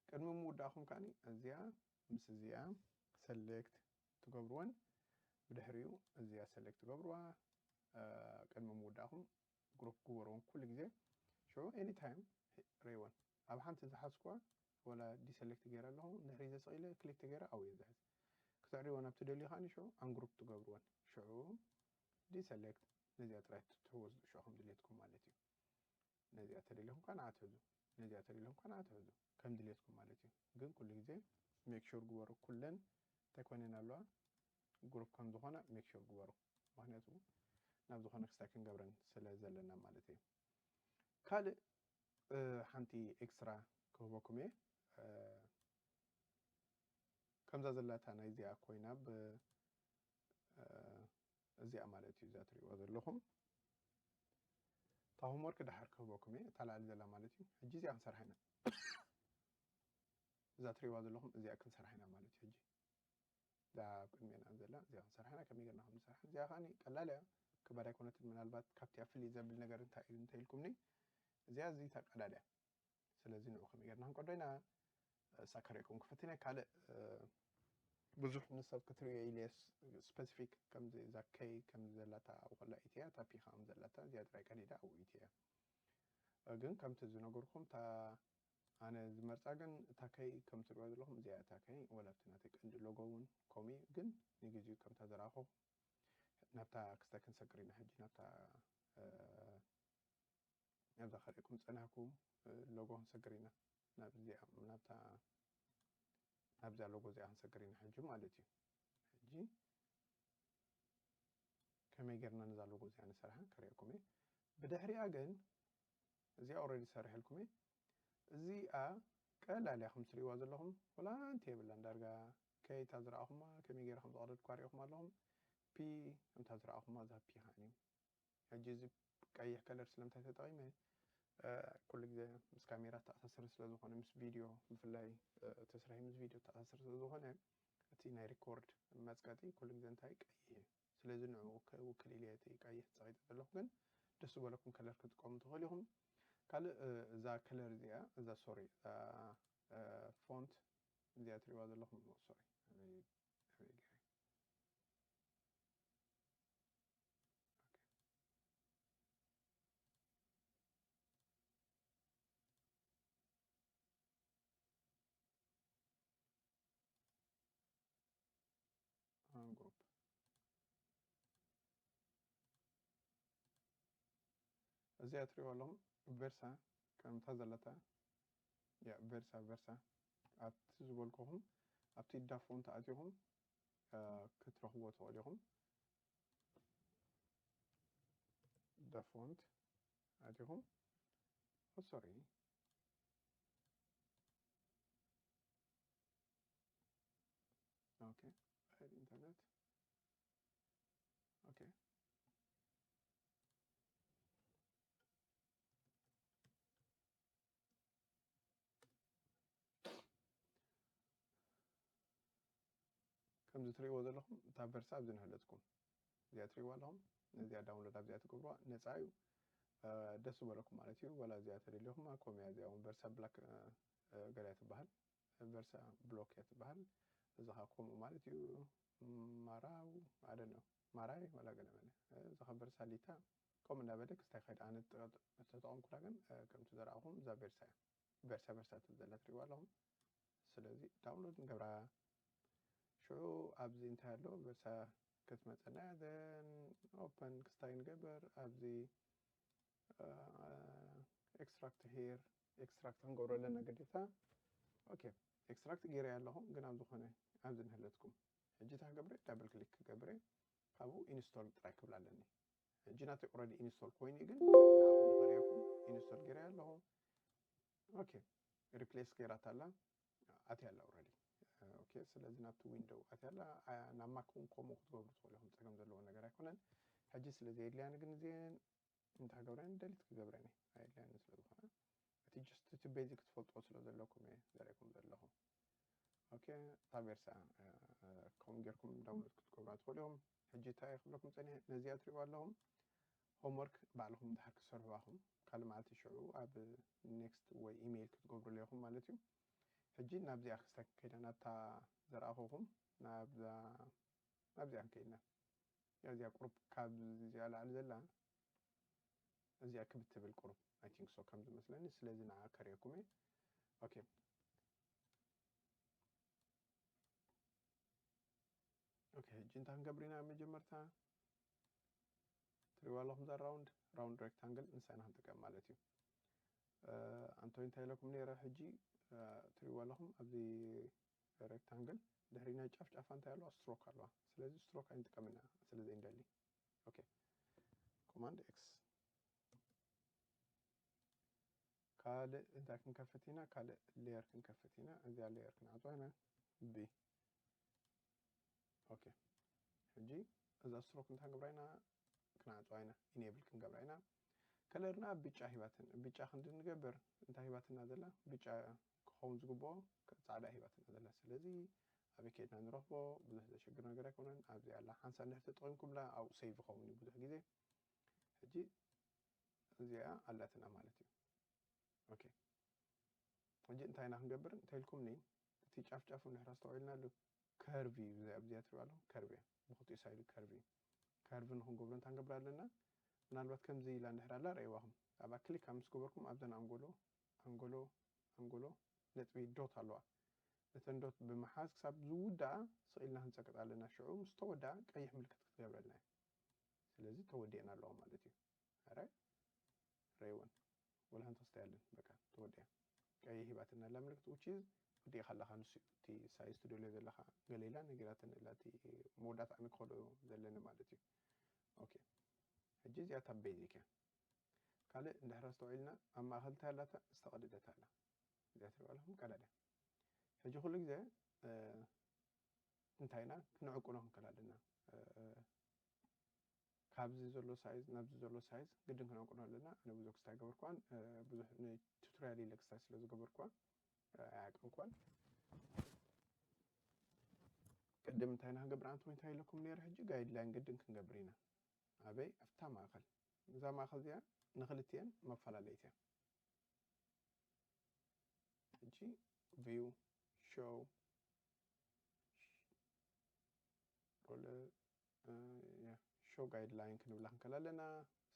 ቅድሚ ምውዳእኹም ከዓኒ እዚኣ ምስ እዚኣ ሰሌክት ትገብርወን። ብድሕሪኡ እዚኣ ሰሌክት ትገብርዋ ቅድሚ ምውዳእኹም ግሩፕ ግበርወን ኩሉ ግዜ። ሽዑ ኤኒታይም ረይወን ኣብ ሓንቲ ዝሓዝኩዋ ወላ ዲሰሌክት ገይረ ኣለኹ እንድሕሪ ዘስቕ ኢለ ክሊክ ተገይረ ኣብኡ እየ ዝሕዝ። ክትዕርይወን ኣብ ትደልዩ ከዓኒ ሽዑ ኣንግሩፕ ትገብርወን። ሽዑ ዲሰሌክት ነዚኣ ጥራይ ትሕወዝ ሽዑ ከም ድሌትኩም ማለት እዩ። ነዚኣ ተደሊኹም ከዓ ንዓ ትሕዙ፣ ነዚኣ ተደሊኹም ከዓ ንዓ ትሕዙ ከም ድሌትኩም ማለት እዩ። ግን ኩሉ ግዜ ሜክ ሹር ግበሩ ኩለን እንታይ ኮይነን ኣለዋ ግሩፕ ከም ዝኾና ሜክ ሹር ግበሩ። ምክንያቱ ናብ ዝኾነ ክስታይ ክንገብረን ስለ ዘለና ማለት እዩ። ካልእ ሓንቲ ኤክስትራ ክህበኩም እየ። ከምዛ ዘላታ ናይ እዚኣ ኮይና ብ እዚኣ ማለት እዩ፣ እዛ ትሪእዋ ዘለኹም እታ ሆምወርክ ድሓር ክህበኩም እየ፣ እታ ላዕሊ ዘላ ማለት እዩ። ሕጂ እዚኣ ክንሰርሓ ኢና። እዛ ትሪእዋ ዘለኹም እዚኣ ክንሰርሓ ኢና ማለት እዩ። ሕጂ እዛ ኣብ ቅድሜና ዘላ እዚኣ ክንሰርሓ ኢና። ከመይ ጌርና ከም ንሰርሓ፣ እዚኣ ከዓኒ ቀላል እያ። ከባድ ኣይኮነትን። ምናልባት ካብቲኣ ፍልይ ዘብል ነገር እንታይ እዩ እንተኢልኩምኒ፣ እዚኣ እዚታ ቀላል እያ። ስለዚ ንዑ ከመይ ጌርና ክንቀዶ ኢና፣ እሳ ከርእየኩም ክፍትን እየ። ካልእ ብዙሕ ንሰብ ክትርእዮ ኢለ ስፐሲፊክ ከምዚ እዛ ከይ ከምዚ ዘላታ ኣብኡ ከላ ኢትያ፣ እታ ፒ ከም ዘላታ እዚኣ ጥራይ ቀዲዳ ኣብኡ ኢትያ። ግን ከምቲ ዝነገርኩም እታ ኣነ ዝመርጻ ግን እታ ከይ ከም ትርእዮ ዘለኹም እዚኣ እታ ከይ ወላ ኣብቲ ናተይ ቀንዲ ሎጎ እውን ከምኡ እዩ። ግን ንግዜኡ ከምታ ዘረኣኹ ናብታ ክስታይ ክንሰግር ኢና ሕጂ ናብታ ናብዛ ከርእየኩም ዝጸናሕኩ ሎጎ ክንሰግር ኢና። ናብዚኣ ናብታ ናብዛ ሎጎ እዚኣ ክንሰግር ኢና ሕጂ ማለት እዩ። ሕጂ ከመይ ጌርና ነዛ ሎጎ እዚኣ ንሰርሓ ከርእየኩም እየ። ብድሕሪኣ ግን እዚኣ ኦልሬዲ ሰሪሐልኩም እየ። እዚኣ ቀላል እያ፣ ከም ትርእይዋ ዘለኹም ወላ ኣንቲ የብላን። ዳርጋ ከይታ ዝረኣኹማ ከመይ ገይረ ከም ዝቐደድኳ ሪእኹም ኣለኹም። ፒ ከምታ ዝረኣኹማ እዛ ፒ ከዓኒ ሕጂ እዚ ቀይሕ ከለር ስለምንታይ ተጠቒመ? ኩሉ ግዜ ምስ ካሜራ ተኣሳሰር ስለ ዝኾነ፣ ምስ ቪድዮ ብፍላይ ተስራሒ ምስ ቪድዮ ተኣሳሰር ስለ ዝኾነ፣ እቲ ናይ ሪኮርድ መጽቀጢ ኩሉ ግዜ እንታይ ቀይሕ እዩ። ስለዚ ንዕኡ ከውክል ኢለ እቲ ቀይሕ ጸቒጠ ዘለኹ፣ ግን ደስ ዝበለኩም ከለር ክትጥቀሙ ትኽእሉ ኢኹም። ካልእ እዛ ከለር እዚኣ፣ እዛ ሶሪ፣ እዛ ፎንት እዚኣ ትሪእዋ ዘለኹም፣ ሶሪ፣ ኣበይ ኣበይ ገይረ? ኦኬ። ኣን ግሩፕ እዚኣ ትሪእዋ ኣለኹም። ቨርሳ ከምታ ዘለታ፣ ያ፣ ቨርሳ፣ ቨርሳ ኣብቲ ዝበልኩኹም ኣብቲ ዳፎን ተኣቲኹም ክትረኽብዎ ትኽእሉ ኢኹም። ዳፎንት ኣቲኹም፣ ሶሪ፣ ኦኬ፣ ኢንተርኔት፣ ኦኬ። ከምዚ ትርእይዎ ዘለኹም እታ ቨርሳ ኣብዚ ንህለትኩም እዚኣ ትርእይዋ ኣለኹም። ነዚኣ ዳውንሎድ ኣብዚኣ ትገብሩዋ ነፃ እዩ። ደስ ዝበለኩም ማለት እዩ። ዋላ እዚኣ ተደሊኹማ ከምኡ እያ። እዚኣ እውን ቨርሳ ብላክ ገሊያ ትበሃል፣ ቨርሳ ብሎክ እያ ትበሃል። እዚ ኸዓ ከምኡ ማለት እዩ። ማራው ኣደነ ማራይ ዋላ ገለ መለ፣ እዚ ኸዓ ቨርሳ ሊታ ከምኡ እናበለ ክስታይ ኸይድ። ኣነ ተጠቐምኩላ ግን ከምቲ ዘረኣኹም እዛ ቨርሳ እያ። ቨርሳ ቨርሳ ትብል ዘላ ትሪእዋ ኣለኹም። ስለዚ ዳውንሎድ ንገብራ። ሽዑ ኣብዚ እንታይ ኣሎ ቨርሳ ክትመፀና እያ። ዘን ኦፐን ክስታይ ንገብር። ኣብዚ ኤክስትራክት ሄር ኤክስትራክት ክንገብሮ ኣለና ግዴታ። ኦኬ፣ ኤክስትራክት ገይረ ኣለኹ፣ ግን ኣብ ዝኾነ ኣብዚ ንህለትኩም ሕጂ እንታይ ክገብረ? ዳብል ክሊክ ክገብረ፣ ካብኡ ኢንስቶል ጥራይ ክብል ኣለኒ። ሕጂ ናተይ ኦልሬዲ ኢንስቶል ኮይኑ እዩ፣ ግን ንዓኹም ንኸርእየኩም ኢንስቶል ገይረ ኣለኹ። ኦኬ፣ ሪፕሌስ ገይራታ ኣላ፣ ኣትያ ኣላ ኦልሬዲ። ኦኬ፣ ስለዚ ናብቲ ዊንዶው ኣትያ ኣላ። ኣ-፣ ናብ ማክ እውን ከምኡ ክትገብሩ ትኽእሉ ኢኹም፣ ጸገም ዘለዎ ነገር ኣይኮነን። ሕጂ ስለ ዘየድልያኒ ግን እዚአን እንታይ ክገብረን ደሊት ክገብረን እየ፣ ኣየድልያኒ ስለ ዝኾነ። እቲ ጀስት እቲ ቤዚክ ትፈልጥዎ ስለ ዘለኩም እየ ዘርእየኩም ዘለኹ። ኦኬ፣ እታ ቨርሳ ከምኡ ጌርኩም ዳውንሎድ ክትገብሩ ትኽእሉ ኢኹም። ሕጂ እንታይ ክብለኩም ጸኒሐ፣ ነዚኣ ትሪእዋ ኣለኹም፣ ሆምወርክ ባዕልኹም ድሓር ክሰርሕዋ ኢኹም። ካልእ መዓልቲ ሽዑ ኣብ ኔክስት ወይ ኢሜይል ክትገብሩላ ኢኹም ማለት እዩ። ሕጂ ናብዚኣ ክስታይ ከይዳ ናብታ ዘርኣኹኹም ናብዛ ናብዚኣ ከይድና እዚኣ ቁሩብ ካብ እዚኣ ላዕሊ ዘላ እዚኣ ክብ ትብል ቁሩብ፣ I think so ከም ዝመስለኒ። ስለዚ ንዓ ከርእየኩም እየ። ኦኬ። ኦኬ፣ ሕጂ እንታይ ክንገብር ኢና? መጀመርታ ትሪእዋ ኣለኹም እዛ ራውንድ፣ ራውንድ ሬክታንግል ንሳ ኢና ክንጥቀም ማለት እዩ። እ፣ ኣንቶይ እንታይ ኢለኩም ነይረ? ሕጂ፣ እ፣ ትሪእዋ ኣለኹም ኣብዚ ሬክታንግል ድሕሪ ናይ ጫፍ ጫፋ እንታይ ኣለዋ? ስትሮክ ኣለዋ። ስለዚ ስትሮክ ኣይንጥቀምን ኢና ስለ ዘይንደሊ። ኦኬ። command x ካልእ እንታይ ክንከፍት ኢና? ካልእ layer ክንከፍት ኢና። እዚኣ layer ክንዓጽዋ ኢና። ብ okay ሕጂ እዛ stroke እንታይ ክንገብራ ኢና? ክንዓጽዋ ኢና። Enable ክንገብራ ኢና። Color ና ብጫ ሂባትን ብጫ ክንዲ ንገብር እንታይ ሂባትና ዘላ? ብጫ ክኸውን ዝግብኦ ጻዕዳ ሂባትና ዘላ። ስለዚ ኣበይ ከድና ንረኽቦ? ብዙሕ ዘሸግር ነገር ኣይኮነን። ኣብዚ ኣላ ሓንሳብ እንድሕር ተጠቒምኩምላ ኣብኡ save ይኸውን እዩ ብዙሕ ግዜ። ሕጂ እዚኣ ኣላትና ማለት እዩ። okay ሕጂ እንታይ ኢና ክንገብር? እንታይ ኢልኩምኒ? እቲ ጫፍ ጫፉ እንድሕር ኣስተውዒልናሉ curve እዩ። እዚኣ ኣብዚኣ ትሪእዋ ኣለኹም curve እያ። ብኽልቲኡ side ኡ curve እዩ። Curve ንክንገብሮ እንታይ ክንገብር ኣለና? ምናልባት ከምዚ ኢላ እንድሕር ኣላ ረእይዋኹም ኣብኣ click ኣብ ምስ ገበርኩም ኣብዘን ኣንጎሎ ኣንጎሎ ኣንጎሎ ነጥቢ dot ኣለዋ። ነተን dot ብምሓዝ ክሳብ ዝውዳኣ ስቕ ኢልና ክንጸቅጥ ኣለና። ሽዑ ምስ ተወድኣ ቀይሕ ምልክት ክትገብረልና እያ። ስለዚ ተወዲአን ኣለዋ ማለት እዩ። ኣራይ ረይወን ወላ ሓንቲ ክስታይ ኣለን በቃ ተወዲያ ቀይሕ ሂባትና ኣላ ምልክት which is ወዲእካ ኣለኻ። ንሱ እቲ size ትደልዮ ዘለኻ ገለ ኢላ ነጊራትኒ ኣላ። እቲ መወዳእታ ኣነ ክኸዶ ዘለኒ ማለት እዩ። okay ሕጂ እዚኣ እታ basic እያ። ካልእ እንድሕር ኣስተውዒልና ኣብ ማእኸል እንታይ ኣላታ ዝተቐደደት ኣላ። እዚኣ ትሪእዋ ኣለኹም ቀዳድያ። ሕጂ ኩሉ ግዜ እንታይ ኢና ክንዕቁኖ ክንክእል ኣለና። ካብዚ ዘሎ size ናብዚ ዘሎ size ግድን ክንዕቁኖ ኣለና። ኣነ ብዙሕ ክስታይ ገበርኳን ብዙሕ ንቱቶሪያል ኢለ ክስታይ ስለ ዝገበርኳ ኣይዓቀንኳን። ቅድም እንታይ ኢና ክንገብር ኣንተ እንታይ ኢለኩም ነይረ? ሕጂ guideline ግድን ክንገብር ኢና። ኣበይ? ኣብታ ማእኸል። እዛ ማእኸል እዚኣ ንክልቲኤን መፈላለይት እያ። ሕጂ view show roller show guideline ክንብላ ክንከል ኣለና።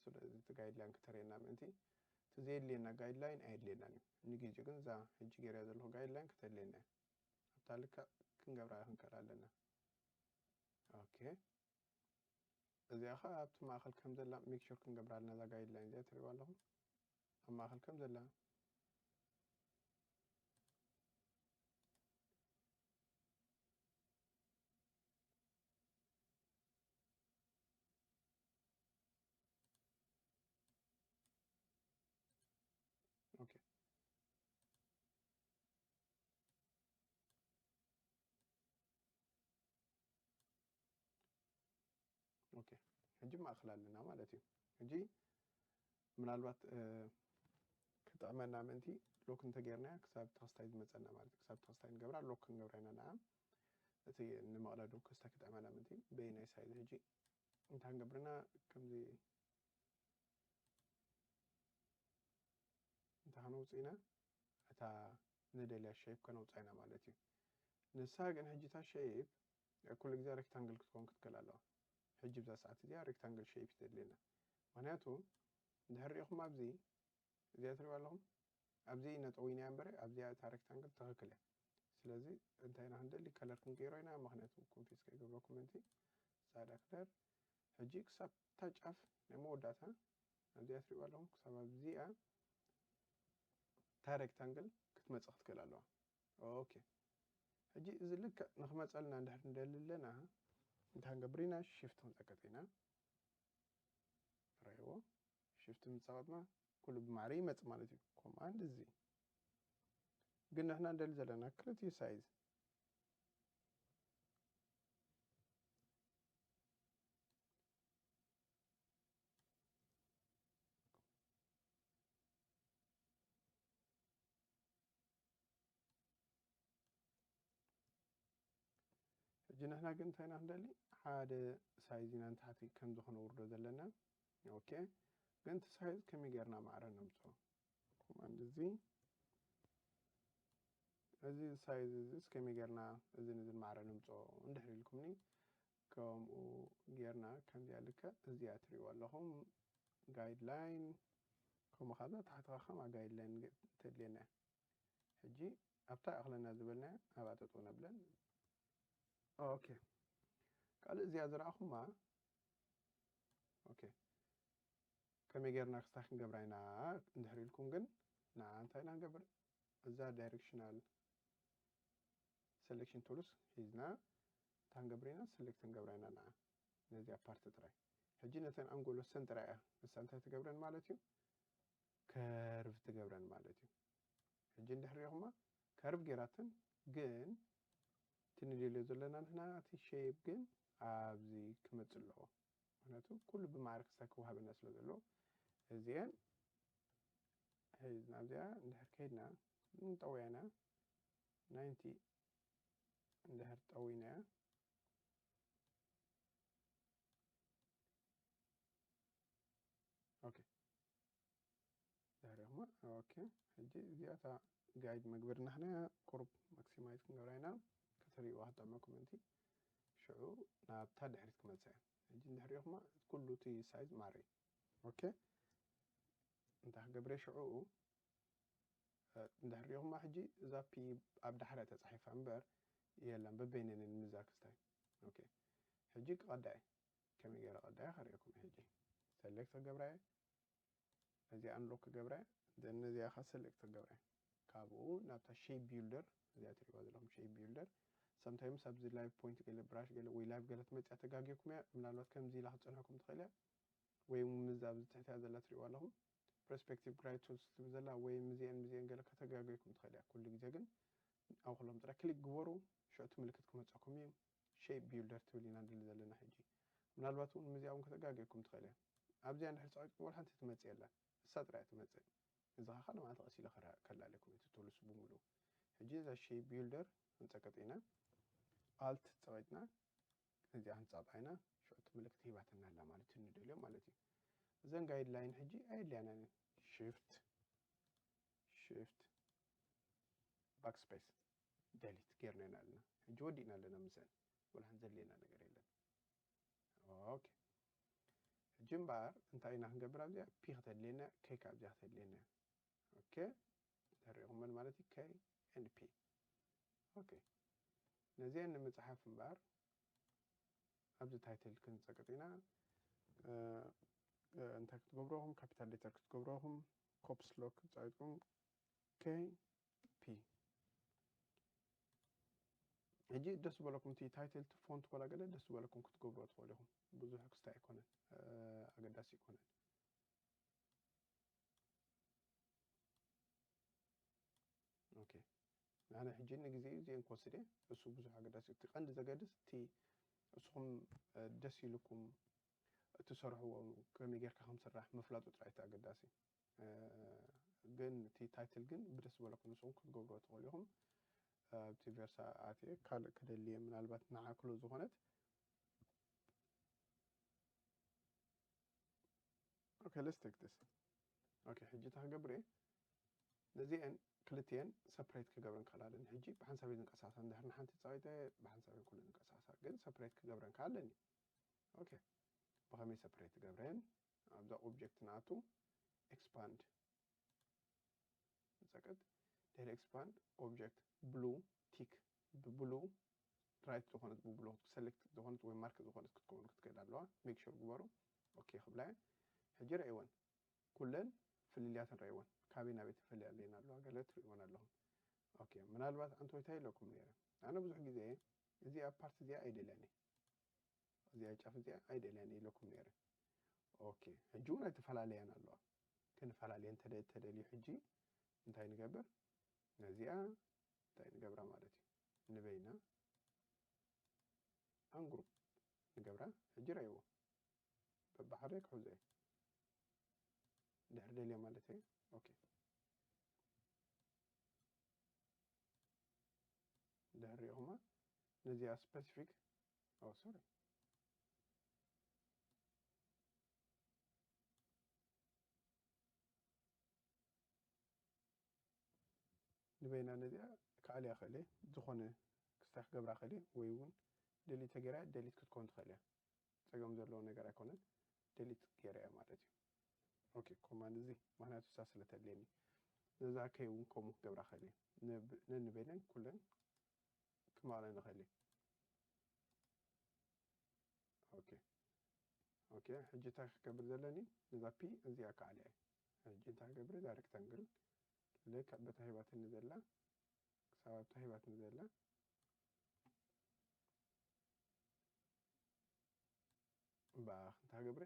ስለዚ እቲ guideline ክተርእየና ምእንቲ እቲ ዘየድልየና guideline ኣየድልየናን እዩ። ንግዜኡ ግን እዛ ሕጂ ገይረያ ዘለኹ guideline ክተድልየና እያ። ኣብታ ልክዕ ክንገብራ ክንከል ኣለና። okay እዚኣ ኸዓ ኣብቲ ማእኸል ከም ዘላ make sure ክንገብራ ኣለና። እዛ guideline እዚኣ ትሪእዋ ኣለኹም ኣብ ማእኸል ከም ዘላ okay okay ሕጂ ማእኸል ኣለና ማለት እዩ። ሕጂ ምናልባት ክጥዕመና ምእንቲ lock እንተጌርናያ ክሳብ ተኸስታይ ዝመፀና ማለት እዩ። ክሳብ ተኸስታይ ንገብራ lock ክንገብራ ኢና ንዓ እቲ ንመቕለዱ ክስተ ክጥዕመና ምእንቲ በየናይ side ሕጂ እንታይ ክንገብርና ከምዚ እንታይ ከነውፅእ ኢና? እታ ንደልያ shape ከነውፅኣ ኢና ማለት እዩ። ንሳ ግን ሕጂ እታ shape ኩሉ ግዜ rectangle ክትከውን ክትክእል ኣለዋ። ሕጂ ብዛ ሰዓት እዚኣ rectangle shape እዩ ዘድልየና። ምክንያቱ እንድሕር ሪኢኹም ኣብዚ እዚኣ ትሪእዋ ኣለኹም ኣብዚ ነጠዊና እያ እምበር ኣብዚኣ እታ rectangle ትኽክል እያ። ስለዚ እንታይ ኢና ክንደሊ color ክንቀይሮ ኢና። ምክንያቱ confuse ከይገብረኩም ምእንቲ ፃዕዳ color ሕጂ ክሳብ እታ ጫፍ ናይ መወዳእታ ኣብዚኣ ትሪእዋ ኣለኹም ክሳብ ኣብዚኣ እታ rectangle ክትመፅእ ክትክእል ኣለዋ። okay ሕጂ እዚ ልክዕ ንክመፀልና እንድሕር ንደሊ ኣለና እንታይ ክንገብር ኢና? Shift ክንፀቅጥ ኢና። ረእይዎ shift ምፀቀጥና ኩሉ ብማዕረ ይመፅእ ማለት እዩ። Command Z ግን ንሕና ንደሊ ዘለና ክልቲኡ size ሕጂ ንሕና ግን እንታይ ኢና ክንደሊ ሓደ size ኢና ንታሕቲ ከምዚ ክነውርዶ ዘለና። okay ግን እቲ size ከመይ ጌርና ማዕረ ነምፅኦ? Command Z እዚ size እዚ ከመይ ጌርና እዚ ንዝን ማዕረ ነምፅኦ እንድሕር ኢልኩምኒ ከምኡ ጌርና ከምዚኣ ልክዕ እዚኣ ትሪእዋ ኣለኹም guideline ከምኡ ካብዛ ታሕትኻ ከማ guideline ተድልየና ሕጂ ኣብታ እኽለና ዝበልና ኣብኣ ጠጠው ነብለን። okay ካልእ እዚኣ ዝረኣኹማ okay ከመይ ጌርና ክስታይ ክንገብራ ኢና እንድሕር ኢልኩም ግን ንዓ እንታይ ኢና ንገብር? እዛ directional selection tools ሒዝና እንታይ ክንገብር ኢና? Select ክንገብራ ኢና ንዓ ነዚኣ part ጥራይ። ሕጂ ነተን ኣንጎሎ ሰንጥራ እያ። ንሳ እንታይ ትገብረን ማለት እዩ? ከርቭ ትገብረን ማለት እዩ። ሕጂ እንድሕር ሪኢኹማ ከርቭ ጌራትን፣ ግን እቲ ንደልዮ ዘለና ንሕና እቲ ሼፕ ግን ኣብዚ ክመጽእ ኣለዎ። ምክንያቱ ኩሉ ብማዕረ ክስታይ ክወሃበና ስለ ዘለዎ እዚአን ሒዝና እዚኣ እንድሕር ከይድና ንጠውያ ኢና ናይንቲ እንድሕር ጠዊናያ ኦኬ ድሕሪኹማ ኦኬ ሕጂ እዚኣታ ጋይድ መግበሪ ናሕና ቁሩብ ማክሲማይዝ ክንገብራ ኢና ከተርእይዋ ክጠመኩም እንቲ ሽዑ ናብታ ድሕሪት ክመልሳ እያ ሕጂ እንድሕሪኹማ ኩሉ እቲ ሳይዝ ማሪ ኦኬ እንታይ ክገብረ ሽዑ እንድሕር ሪኢኹማ ሕጂ እዛ ፒ ኣብ ዳሕረ ተፃሒፋ እምበር የላን በበይነንን ምዛ ክስታይ ኦኬ ሕጂ ክቐዳ እየ ከመይ ገይረ ቀዳያ ከርእየኩም ሕጂ ሰሌክት ክገብራ እየ እዚ ኣንሎክ ክገብራ እየ ነዚኣ ካ ሰሌክት ክገብራ እየ ካብኡ ናብታ ሼፕ ቢልደር እዚኣ ትሪእዋ ዘለኹም ሼፕ ቢልደር ሰምታይምስ ኣብዚ ላይቭ ፖይንት ገለ ብራሽ ገለ ወይ ላይቭ ገለ ትመፅያ ተጋጊኩም እያ ምናልባት ከምዚ ኢላ ክትፀንሐኩም ትኽእል እያ ወይ ምዛ ኣብዚ ትሕትያ ዘላ ትሪእዋ ኣለኹም ፐርስፔክቲቭ ግራይድ ቱልስ ትብል ዘላ ወይ ምዚአን ምዚአን ገለ ከተጋገይኩም ትኽእል እያ ኩሉ ግዜ ግን ኣብ ኩሎም ጥራይ ክሊክ ግበሩ ሽዑ እቲ ምልክት ክመፀኩም እዩ ሼፕ ቢልደር ትብል ኢና ንደሊ ዘለና ሕጂ ምናልባት እውን ምዚኣ እውን ከተጋገይኩም ትኽእል እያ ኣብዚኣ እንድሕር ፀቂጥኩም ወላ ሓንቲ ትመፅእ የላን እሳ ጥራይ ትመፅእ እዚ ከዓ ካልእ መዓልቲ ቀስ ኢለ ከላልየኩም እቲ ቱልስ ብምሉ ሕጂ እዛ ሼፕ ቢልደር ክንፀቅጥ ኢና ኣልት ፀቂጥና እዚኣ ክንፃብዓ ኢና ሽዑ እቲ ምልክት ሂባትና ኣላ ማለት እዩ ንደልዮ ማለት እዩ እዘን ጋይድ ላይን ሕጂ ኣየድልያናን ሽፍት ሽፍት ባክስፔስ ደሊት ጌርና ኢና ኣለና ሕጂ ወዲእና ኣለና ምሰን ወላ ሓንቲ ዘድልየና ነገር የለን ኦኬ ሕጂ እምበኣር እንታይ ኢና ክንገብር ኣብዚኣ ፒ ከተድልየና ከይ ካብዚኣ ከተድልየና ኦኬ ተሪእኹመን ማለት እዩ ከይ ኤንድ ፒ ኦኬ ነዚአን ንምፅሓፍ እምበኣር ኣብዚ ታይትል ክንፀቅጥ ኢና እንታይ ክትገብረኹም ካፒታል ሌተር ክትገብረኹም ኮፕስ ሎክ ክትፃወትኩም ከይ ፒ ሕጂ ደስ ዝበለኩም እቲ ታይትል እቲ ፎንት ወላ ገለ ደስ ዝበለኩም ክትገብርዎ ትኽእሉ ኢኹም ብዙሕ ክስታይ ኣይኮነን ኣገዳሲ ኣይኮነን ኦኬ ኣነ ሕጂ ንግዜ እዩ እዚአን ክወስድ እየ እሱ ብዙሕ ኣገዳሲ እቲ ቀንዲ ዘገድስ እቲ እስኹም ደስ ኢልኩም እትሰርሕዎ ከመይ ጌርካ ከም ስራሕ ምፍላጡ ጥራይ እቲ ኣገዳሲ ግን እቲ ታይትል ግን ብደስ ዝበለኩም ንስኹም ክትገብርዎ ትኽእሉ ኢኹም ኣብቲ ቨርሳ ኣትየ ካልእ ክደልየ ምናልባት ንዓ ክሎ ዝኾነት okay let's take this okay ሕጂ እንታይ ክገብር እየ ነዚአን ክልቲአን ሰፕሬት ክገብረን ክኽእል ኣለኒ ሕጂ ብሓንሳብ እየ ዝንቀሳቐሳ እንድሕር ንሓንቲ ፃዊተ ብሓንሳብ እየን ኩሉ ዝንቀሳቐሳ ግን ሰፕሬት ክገብረን ክኽእል ኣለኒ okay ብኸመይ ሰፕሬት ትገብረን ኣብዛ ኦብጀክት ንኣቱ ኤክስፓንድ ንፀቅጥ ድሕሪ ኤክስፓንድ ኦብጀክት ብሉ ቲክ ብብሉ ራይት ዝኾነት ብብሉ ሰሌክት ዝኾነት ወይ ማርክ ዝኾነት ክትከውን ክትክእል ኣለዋ ሜክ ሹር ግበሩ ኦኬ ክብላ ሕጂ ረእይወን ኩለን ፍልልያተን ረእይወን ካበይ ናበይ ተፈላልየን ኣለዋ ገለ ትርእይወን ኣለኹም ኦኬ ምናልባት ኣንቶይታ ኢለኩም ነይረ ኣነ ብዙሕ ግዜ እዚኣ ፓርት እዚኣ ኣይደልያን እዚኣ ጫፍ እዚኣ ኣይደልያን ኢለኩም ነይረ ኦኬ ሕጂ እውን ኣይተፈላለያን ኣለዋ ክንፈላለየን ተደልዩ ሕጂ እንታይ ንገብር ነዚኣ እንታይ ንገብራ ማለት እዩ ንበይና ኣንግሩፕ ንገብራ ሕጂ ረእይዎ በብሓደ ክሕዞ እየ ድሕር ደልየ ማለት እየ ኦኬ ድሕር ሪኢኹማ ነዚኣ ስፐሲፊክ ኦ ሶሪ ንበይና ነዚኣ ክኣልያ ክእል እየ ዝኾነ ክስታይ ክገብራ ክእል እየ ወይ እውን ደሊት ተገይራ ደሊት ክትከውን ትኽእል እያ ፀገም ዘለዎ ነገር ኣይኮነን ደሊት ገይረ እያ ማለት እዩ ኦኬ ኮማንድ እዚ ምክንያቱ እሳ ስለ ተድልየኒ ነዛ ከይ እውን ከምኡ ክገብራ ክእል እየ ነንበይነን ኩለን ክመቕለ ንኽእል እየ ኦኬ ኦኬ ሕጂ እንታይ ክገብር ዘለኒ ነዛ ፒ እዚኣ ክኣልያ እየ ሕጂ እንታይ ክገብር እዛ ሬክታንግል ልክዕ በታ ሂባትኒ ዘላ ክሳብ ኣብታ ሂባትኒ ዘላ እምበኣር እንታይ ገብረ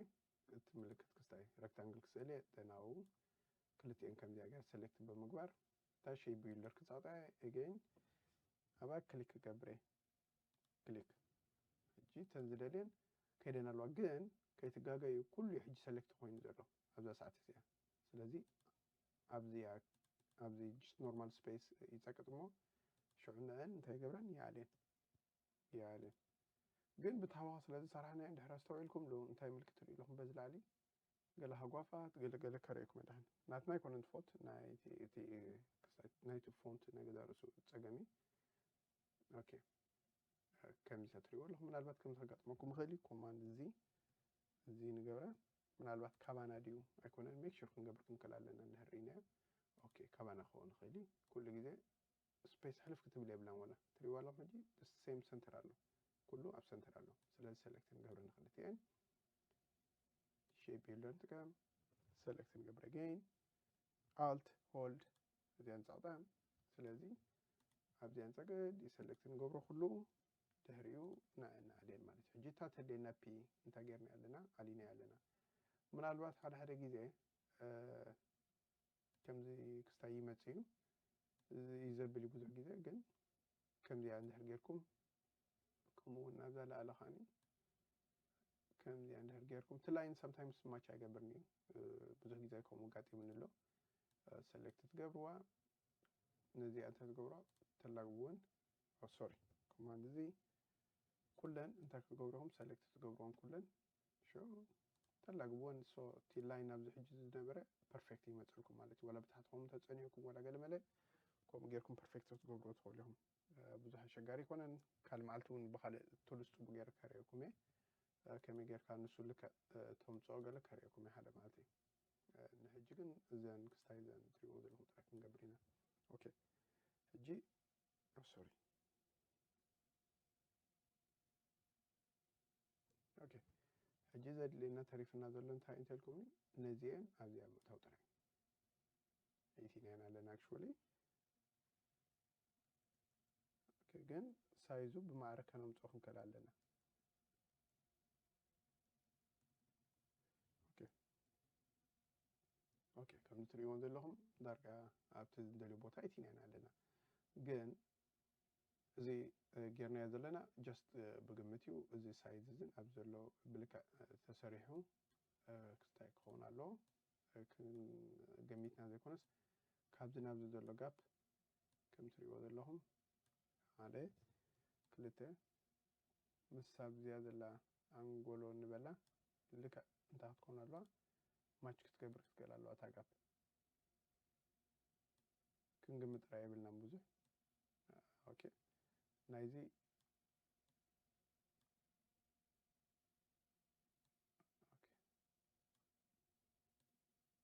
እቲ ምልክት ክስታይ rectangle ክስእል እየ። ናብኡ ክልቲኤን ከምዚኣ ገይረ select ብምግባር እታ shape builder ክጻውጣ እየ። Again ኣብኣ click ክገብር እየ። Click። ሕጂ እተን ዝደልየን ከይደን ኣለዋ፣ ግን ከይትጋገዩ ኩሉ እዩ ሕጂ select ኮይኑ ዘሎ ኣብዛ ሰዓት እዚኣ። ስለዚ ኣብዚ ኣብዚ just normal space ይጸቅጥ እሞ ሽዑ ንአን እንታይ ይገብረን ይኣልየን ይኣልየን። ግን ብታወኻ ስለ ዝሰራሕናዮ እንድሕር ኣስተውዒልኩም ዶ እንታይ ምልክት ትርእዩ ኣለኹም በዚ ላዕሊ? ገለ ሃጓፋት ገለ ገለ ከርእየኩም እየ። ደሓን ናትና ኣይኮነን እቲ ፎንት ናይቲ እቲ ክስታይ ናይቲ ፎንት ናይ ገዛ ርእሱ ጸገም እዩ። ኦኬ ከምዚ ትሪእዎ ኣለኹም። ምናልባት ከምዚ ከጋጥመኩም ይኽእል እዩ። ኮማንድ እዚ እዚ ንገብራ ምናልባት ካባና ድዩ ኣይኮነን make sure ክንገብር ክንክእል ኣለና እንድሕር ርኢናዮ። ኦኬ ካባና ክኸውን ይኽእል እዩ። ኩሉ ግዜ space ሕልፍ ክትብል የብላን። ዋላ ትሪእዋ ኣለኹም ሕጂ same center ኣሎ፣ ኩሉ ኣብ center ኣሎ። ስለዚ select ንገብረ ንክልቲኤን shape builder ንጥቀም፣ select ንገብረ again alt hold እዚኣ ንጸቕጣ። ስለዚ ኣብዚኣ ንጸገድ select ንገብሮ ኩሉ ድሕሪኡ ንኣልየን ማለት እዩ። ሕጂ እታ ተድልየና ፒ እንታይ ጌርና ኣለና ኣሊና ኣለና። ምናልባት ሓደ ሓደ ግዜ እ፣ ከምዚ ክስታይ ይመጽእ እዩ። እዚ እዩ ዘብል እዩ ብዙሕ ግዜ፣ ግን ከምዚኣ እንድሕር ጌርኩም፣ ከምኡ እውን ናብዛ ላዕሊ ኸዓኒ ከምዚኣ እንድሕር ጌርኩም፣ እቲ ላይን sometimes ማች ኣይገብርን እዩ። እ፣ ብዙሕ ግዜ ከምኡ ኣጋጢሙኒ ኣሎ። እ፣ select ትገብርዋ፣ ነዚኣ እንተ ትገብሮ ተላግብወን። ኦ፣ ሶሪ፣ ኮማንድ እዚ ኩለን እንታይ ክገብርኹም select ትገብርዎን ኩለን ሽዑ ተላግብወን። So እቲ ላይን ኣብዚ ሕጂ ዝነበረ perfect ይመፀልኩም ማለት እዩ። ዋላ ብታሕትኹም ተፀኒዕኩም ዋላ ገለ መለ ከምኡ ጌርኩም perfect ክትገብርዎ ትኽእሉ ኢኹም። እ፣ ብዙሕ ኣሸጋሪ ኣይኮነን። ካልእ መዓልቲ እውን ብኻልእ ቱልስ ፅቡቅ ገይረ ከርእየኩም እየ። እ፣ ከመይ ጌርካ ንሱ ልክዕ እ፣ ተምፅኦ ገለ ከርእየኩም እየ ሓደ መዓልቲ። እ፣ ንሕጂ ግን እዘን ክስታይ እዘን ትሪእዎ ዘለኹም ጥራይ ክንገብር ኢና። ኦኬ ሕጂ ሶሪ ኦኬ ሕጂ ዘድልየና ተሪፍና ዘሎ እንታይ እንተልኩምኒ ነዚአን ኣብዚኣ ምእታው ጥራይ እቲናየን ኣለና። Actually ግን ሳይዙ ብማዕረ ከነምፅኦ ክንክእል ኣለና። ኦኬ ኦኬ ከምዚ ትሪእዎም ዘለኹም ዳርጋ ኣብቲ ዝደልዩ ቦታ እቲናየን ኣለና። ግን እዚ እ፣ ጌርናዮ ዘለና just እ፣ ብግምት እዩ። እዚ ሳይዝ እዝን ኣብ ዘሎ ብልክዕ እ፣ ተሰሪሑ እ፣ ክስታይ ክኸውን ኣለዎ እ፣ ክን- ገሚትና ዘይኮነስ ካብዚ ናብዚ ዘሎ ጋፕ ከም ትሪእዎ ዘለኹም ሓደ ክልተ ምስ ኣብዚኣ ዘላ ኣንጎሎ ንበላ ልክዕ እንታይ ክትኮን ኣለዋ ማች ክትገብር ክትክእል ኣለዋ እታ ጋፕ። ክንግምት ጥራይ የብልናን ብዙሕ። ኦኬ ናይዚ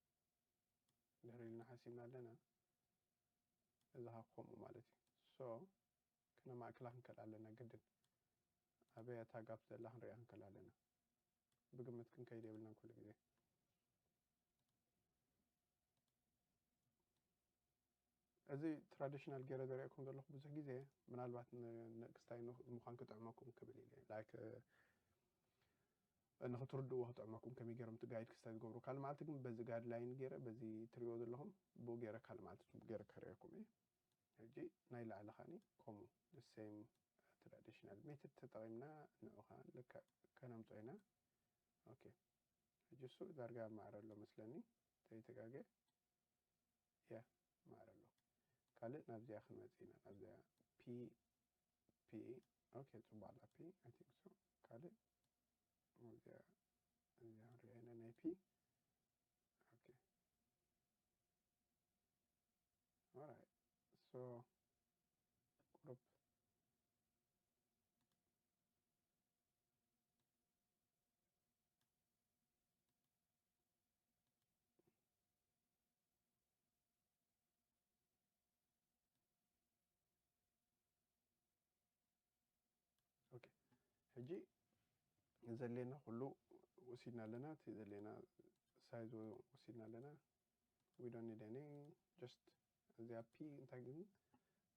ኦኬ ድሕሪ ኢልና ሓሲብና ኣለና። እዚ ካ ከምኡ ማለት እዩ። So ክነማእክላ ክንክእል ኣለና ግድን። ኣበይ እታ ጋፕ ዘላ ክንሪኣ ክንክእል ኣለና። ብግምት ክንከይድ የብልናን ኩሉ ግዜ። እዚ ትራዲሽናል ገይረ ዘርእየኩም ዘለኹ ብዙሕ ግዜ ምናልባት ን- ንክስታይ ን- ምዃን ክጥዕመኩም ክብል ኢለ ላይክ ንክትርድእዎ ክጥዕመኩም ከመይ ገይሮም እቲ ጋይድ ክስታይ ዝገብሩ ካልእ መዓልቲ ግን በዚ ጋይድ ላይን ገይረ በዚ ትሪእዎ ዘለኹም ብኡ ገይረ ካልእ መዓልቲ ጽቡቅ ገይረ ከርእየኩም እየ። ሕጂ ናይ ላዕሊ ኻኒ ከምኡ the same traditional method ተጠቒምና ንዑኻ ልክዕ ከነምጾ ኢና። ኦኬ ሕጂ እሱ ዳርጋ ማዕረ ኣሎ መስለኒ ተይተጋገ ያ ማዕረ ኣሎ። ካልእ ናብዚኣ ክንመጽእ ኢና ናብዚኣ ፒ ፒ ኦኬ ጽቡቅ ኣላ ፒ I think so ካልእ እዚኣ እዚኣ ንሪኣ ኢና ናይ ፒ ኦኬ alright so ቁሩብ ኦኬ ሕጂ ዘድልየና ኩሉ ወሲድና ኣለና። እቲ ዘድልየና ሳይዝ ወሲድና ኣለና። We don't need any just እዚኣ ፒ እንታይ ግን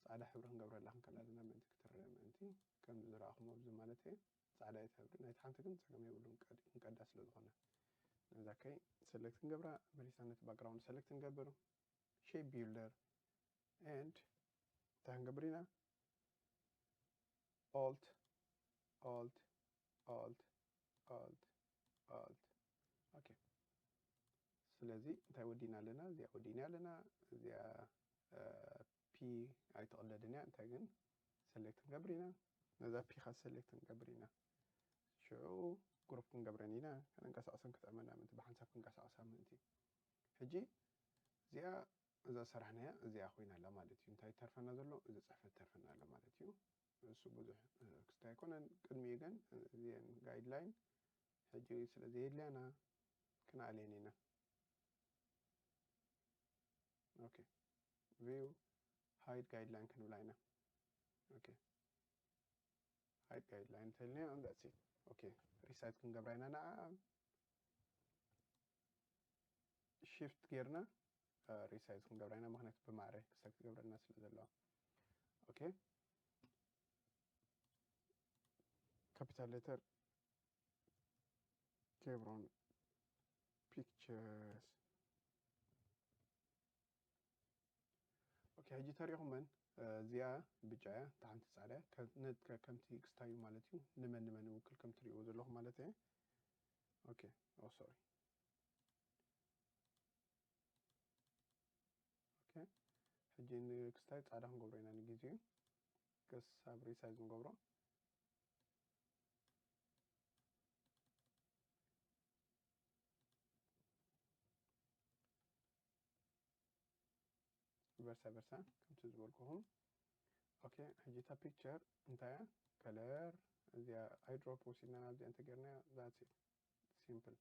ፃዕዳ ሕብሪ ክንገብረላ ክንክእል ኣለና ምእንቲ ክትረአ ምእንቲ ከም ዝረኣኹም ኣብዚ ማለት እየ። ፃዕዳ እየ ትህብሪ። ናይቲ ሓንቲ ግን ፀገም የብሉን፣ ቀድ-፣ ክንቀዳ ስለ ዝኾነ። ነዛ ከይ ሰሌክት ክንገብራ፣ መሊስና ነቲ ባክግራውንድ ሰሌክት ንገብር። ሼፕ ቢልደር ኤንድ እንታይ ክንገብር ኢና? ኦልት ኦልት ኦልት ኦልት ኦልት። ኦኬ፣ ስለዚ እንታይ ወዲና ኣለና? እዚኣ ወዲና ኣለና። እዚኣ ፒ ኣይትቕደድን እያ። እንታይ ግን ሰሌክት ክንገብር ኢና። ነዛ ፒ ኻ ሰሌክት ክንገብር ኢና። ሽዑ ግሩፕ ክንገብረን ኢና። ከነንቀሳቕሰን ክጥዕመና ምእንቲ፣ ብሓንሳብ ክንቀሳቐሳ ምእንቲ። ሕጂ እዚኣ፣ እዛ ሰራሕናያ እዚኣ ኮይና ኣላ ማለት እዩ። እንታይ ተርፈና ዘሎ? እዚ ጽሕፈት ተርፈና ኣሎ ማለት እዩ። እሱ ብዙሕ፣ እ፣ ክስታይ ኣይኮነን። ቅድሚኡ ግን፣ እ፣ እዚአን ጋይድላይን ሕጂ ስለ ዘየድልያና ክንኣልየን ኢና። ኦኬ፣ ቪው ሃይድ ጋይድላይን ክንብላ ኢና። ኦኬ፣ ሃይድ ጋይድላይን እንተልናዮ፣ that's it። ኦኬ፣ ሪሳይዝ ክንገብራ ኢና። ንዓ ሺፍት ጌርና፣ እ፣ ሪሳይዝ ክንገብራ ኢና፣ ምኽንያቱ ብማዕረ ክሳብ ክትገብረና ስለ ዘለዋ። ኦኬ፣ ካፒታል ሌተር ኬብሮን ፒክቸርስ። ኦኬ፣ ሕጂ ተሪእኹመን፣ እ፣ እዚኣ ብጫ እያ፣ እታ ሓንቲ ጻዕዳ እያ። ከ-፣ ነ-፣ ከ-፣ ከምቲ ክስታዩ ማለት እዩ። ንመን ንመን ይውክል ከም ትሪእዎ ዘለኹም ማለት እየ። ኦኬ፣ ኦ ሶሪ። ኦኬ፣ ሕጂ ንክስታይ ጻዕዳ ክንገብሮ ኢና ንግዜኡ፣ ክሳብ ሪሳይዝ ንገብሮ። ቨርሳ ቨርሳ ከምቲ ዝበልኩኹም። ኦኬ፣ ሕጂ እታ ፒክቸር እንታይ እያ? ከለር እዚኣ ኣይድሮፕ ወሲድና ናብዚኣ እንተጌርናያ፣ that's it። ሲምፕል።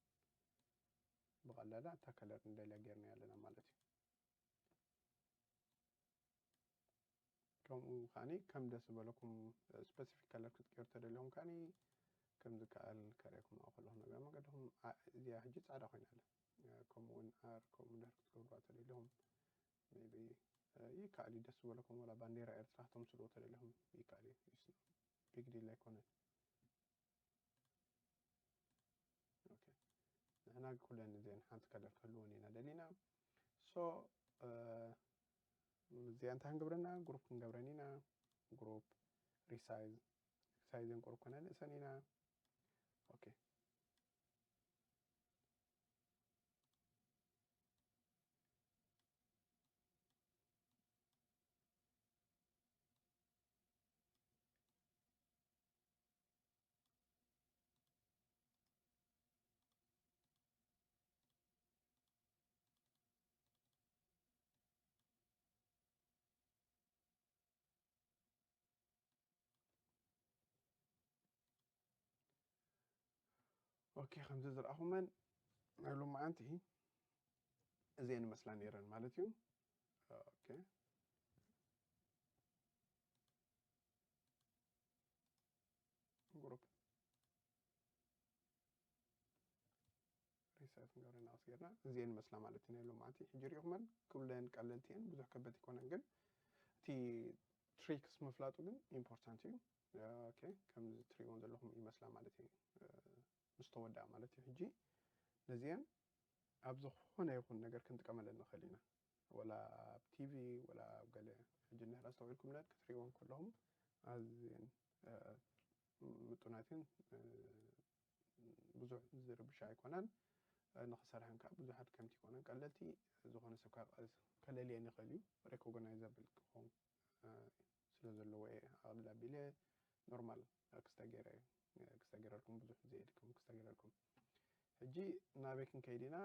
ብቐላላ እታ ከለር ንደልያ ጌርናያ ኣለና ማለት እዩ። ከምኡ ከዓኒ ከም ደስ ዝበለኩም፣ እ፣ ስፐሲፊክ ከለር ክትቀይሩ ተደሊኹም ከዓኒ ከም ዝከኣል ከርእየኩም ኣብ ከለኹ ነገር መንገድኹም። ኣ-፣ እዚኣ ሕጂ ጻዕዳ ኮይና ኣላ። እ፣ ከምኡ እውን ኣር፣ ከምኡ ድሕር ክትገብሩዋ ተደሊኹም፣ ሜቢ፣ እ፣ ይከኣል እዩ። ደስ ዝበለኩም ወላ ባንዴራ ኤርትራ ክተምስልዎ ተደሊኹም ይከኣል እዩ። ኢትስ ቢግ ዲል ኣይኮነን። ኦኬ። ንሕና ኩለን እዚአን ሓንቲ ከለር ክህልወን ኢና ደሊና። ሶ፣ እ፣ እዚኣ እንታይ ክንገብረና? ግሩፕ ክንገብረን ኢና። ግሩፕ፣ ሪሳይዝ፣ ሪሳይዘን ቁሩብ ኮነ ንእሰን ኢና። ኦኬ። ኦኬ፣ ከምዚ ዝረኣኹመን ናይ ሎማዓንቲ እዚአን ይመስላ ነይረን ማለት እዩ። ኦኬ፣ ግሩፕ ሪሳይዝ ክንገብረ ናቕስ ጌርና እዚአን ይመስላ ማለት እዩ ናይ ሎማዓንቲ። ሕጂ ሪኢኹመን ኩለን ቀለልቲ እየን፣ ብዙሕ ከበድቲ ኣይኮነን፣ ግን እቲ ትሪክስ ምፍላጡ ግን ኢምፖርታንት እዩ። ኦኬ፣ ከምዚ ትሪእዎን ዘለኹም ይመስላ ማለት እዩ፣ እ፣ ምስ ተወድኣ ማለት እዩ። ሕጂ ነዚአን ኣብ ዝኾነ ይኹን ነገር ክንጥቀመለን ንኽእል ኢና፣ ወላ ኣብ ቲቪ ወላ ኣብ ገለ። ሕጂ እንድሕር ኣስተውዒልኩምለን ክትሪእዎን ከለኹም ኣዝየን፣ እ፣ ምጡናትን፣ እ፣ ብዙሕ ዝርብሻ ኣይኮናን። እ፣ ንኽሰርሐን ከዓ ብዙሕ ኣድከምቲ ኣይኮናን፣ ቀለልቲ። ዝኾነ ሰብ ከዓ ከለልየን ይኽእል እዩ፣ ሬኮግናይዛብል ክኸውን፣ እ፣ ስለ ዘለዎ እየ ኣቕልል ኣቢለ ኖርማል ክስታ ገይረ፣ ክስታ ገይረልኩም፣ ብዙሕ ዘየድክም ክስታ ገይረልኩም። ሕጂ ናበይ ክንከይድ ኢና?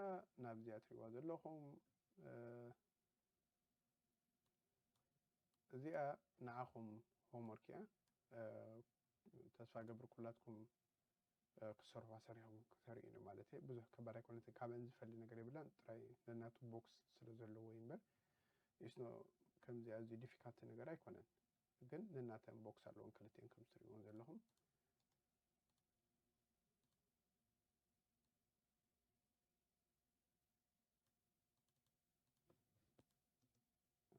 ናብዚኣ ትሪእዋ ዘለኹም፣ እ፣ እዚኣ ንዓኹም ሆምወርክ እያ። እ፣ ተስፋ ገብር ኩላትኩም፣ እ፣ ክሰርሑ ሰሪሖም ክተርእዩ ማለት እየ። ብዙሕ ከባድ ኣይኮነትን፣ ካበን ዝፈሊ ነገር የብላን፣ ጥራይ ነናቱ ቦክስ ስለ ዘለዎ እዩ እምበር፣ ኢስኖ ከምዚ ኣዝዩ ዲፊካልቲ ነገር ኣይኮነን። ግን ነናተን ቦክስ ኣለውን ክልቲኤን ከም ትሪእዎን ዘለኹም።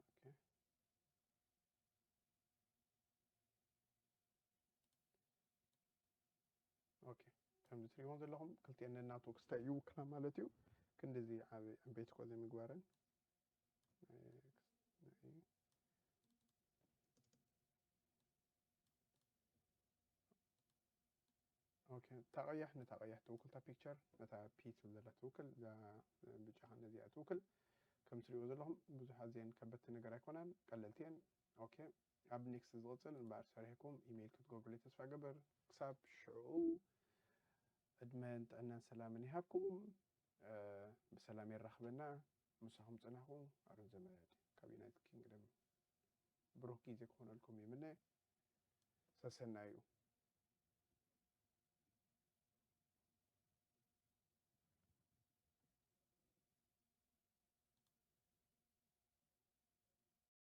ኦኬ። እዚ ትሪእዎም ዘለኹም ክልቲኤን ነናቱ ክስታይ ይውክላ ማለት እዩ። ክንድዚ ዓበይቲ ኮ ዘይምግባረን ኦኬ፣ እታ ቀያሕ ነታ ቀያሕ ትውክል፣ እታ ፒክቸር ነታ ፒ ትብል ዘላ ትውክል፣ እዛ ብጫ ከኣ ነዚኣ ትውክል። ከም ትሪእዎ ዘለኹም ብዙሕ ኣዝየን ከበድቲ ነገር ኣይኮናን፣ ቀለልቲ እየን። ኦኬ፣ ኣብ ኔክስት ዝቕጽል እምበኣር ሰሪሕኩም ኢሜይል ክትገብሩለይ ተስፋ ገበር። ክሳብ ሽዑ ዕድመን ጥዕናን ሰላምን ይሃብኩም። ብሰላም የራኽበና። ምሳኹም ጸናሕኩ ኣሮን ዘመድ ካብ ዩናይትድ ኪንግደም። ብሩኽ ግዜ ክኾነልኩም ይምነ። ሰሰናዩ።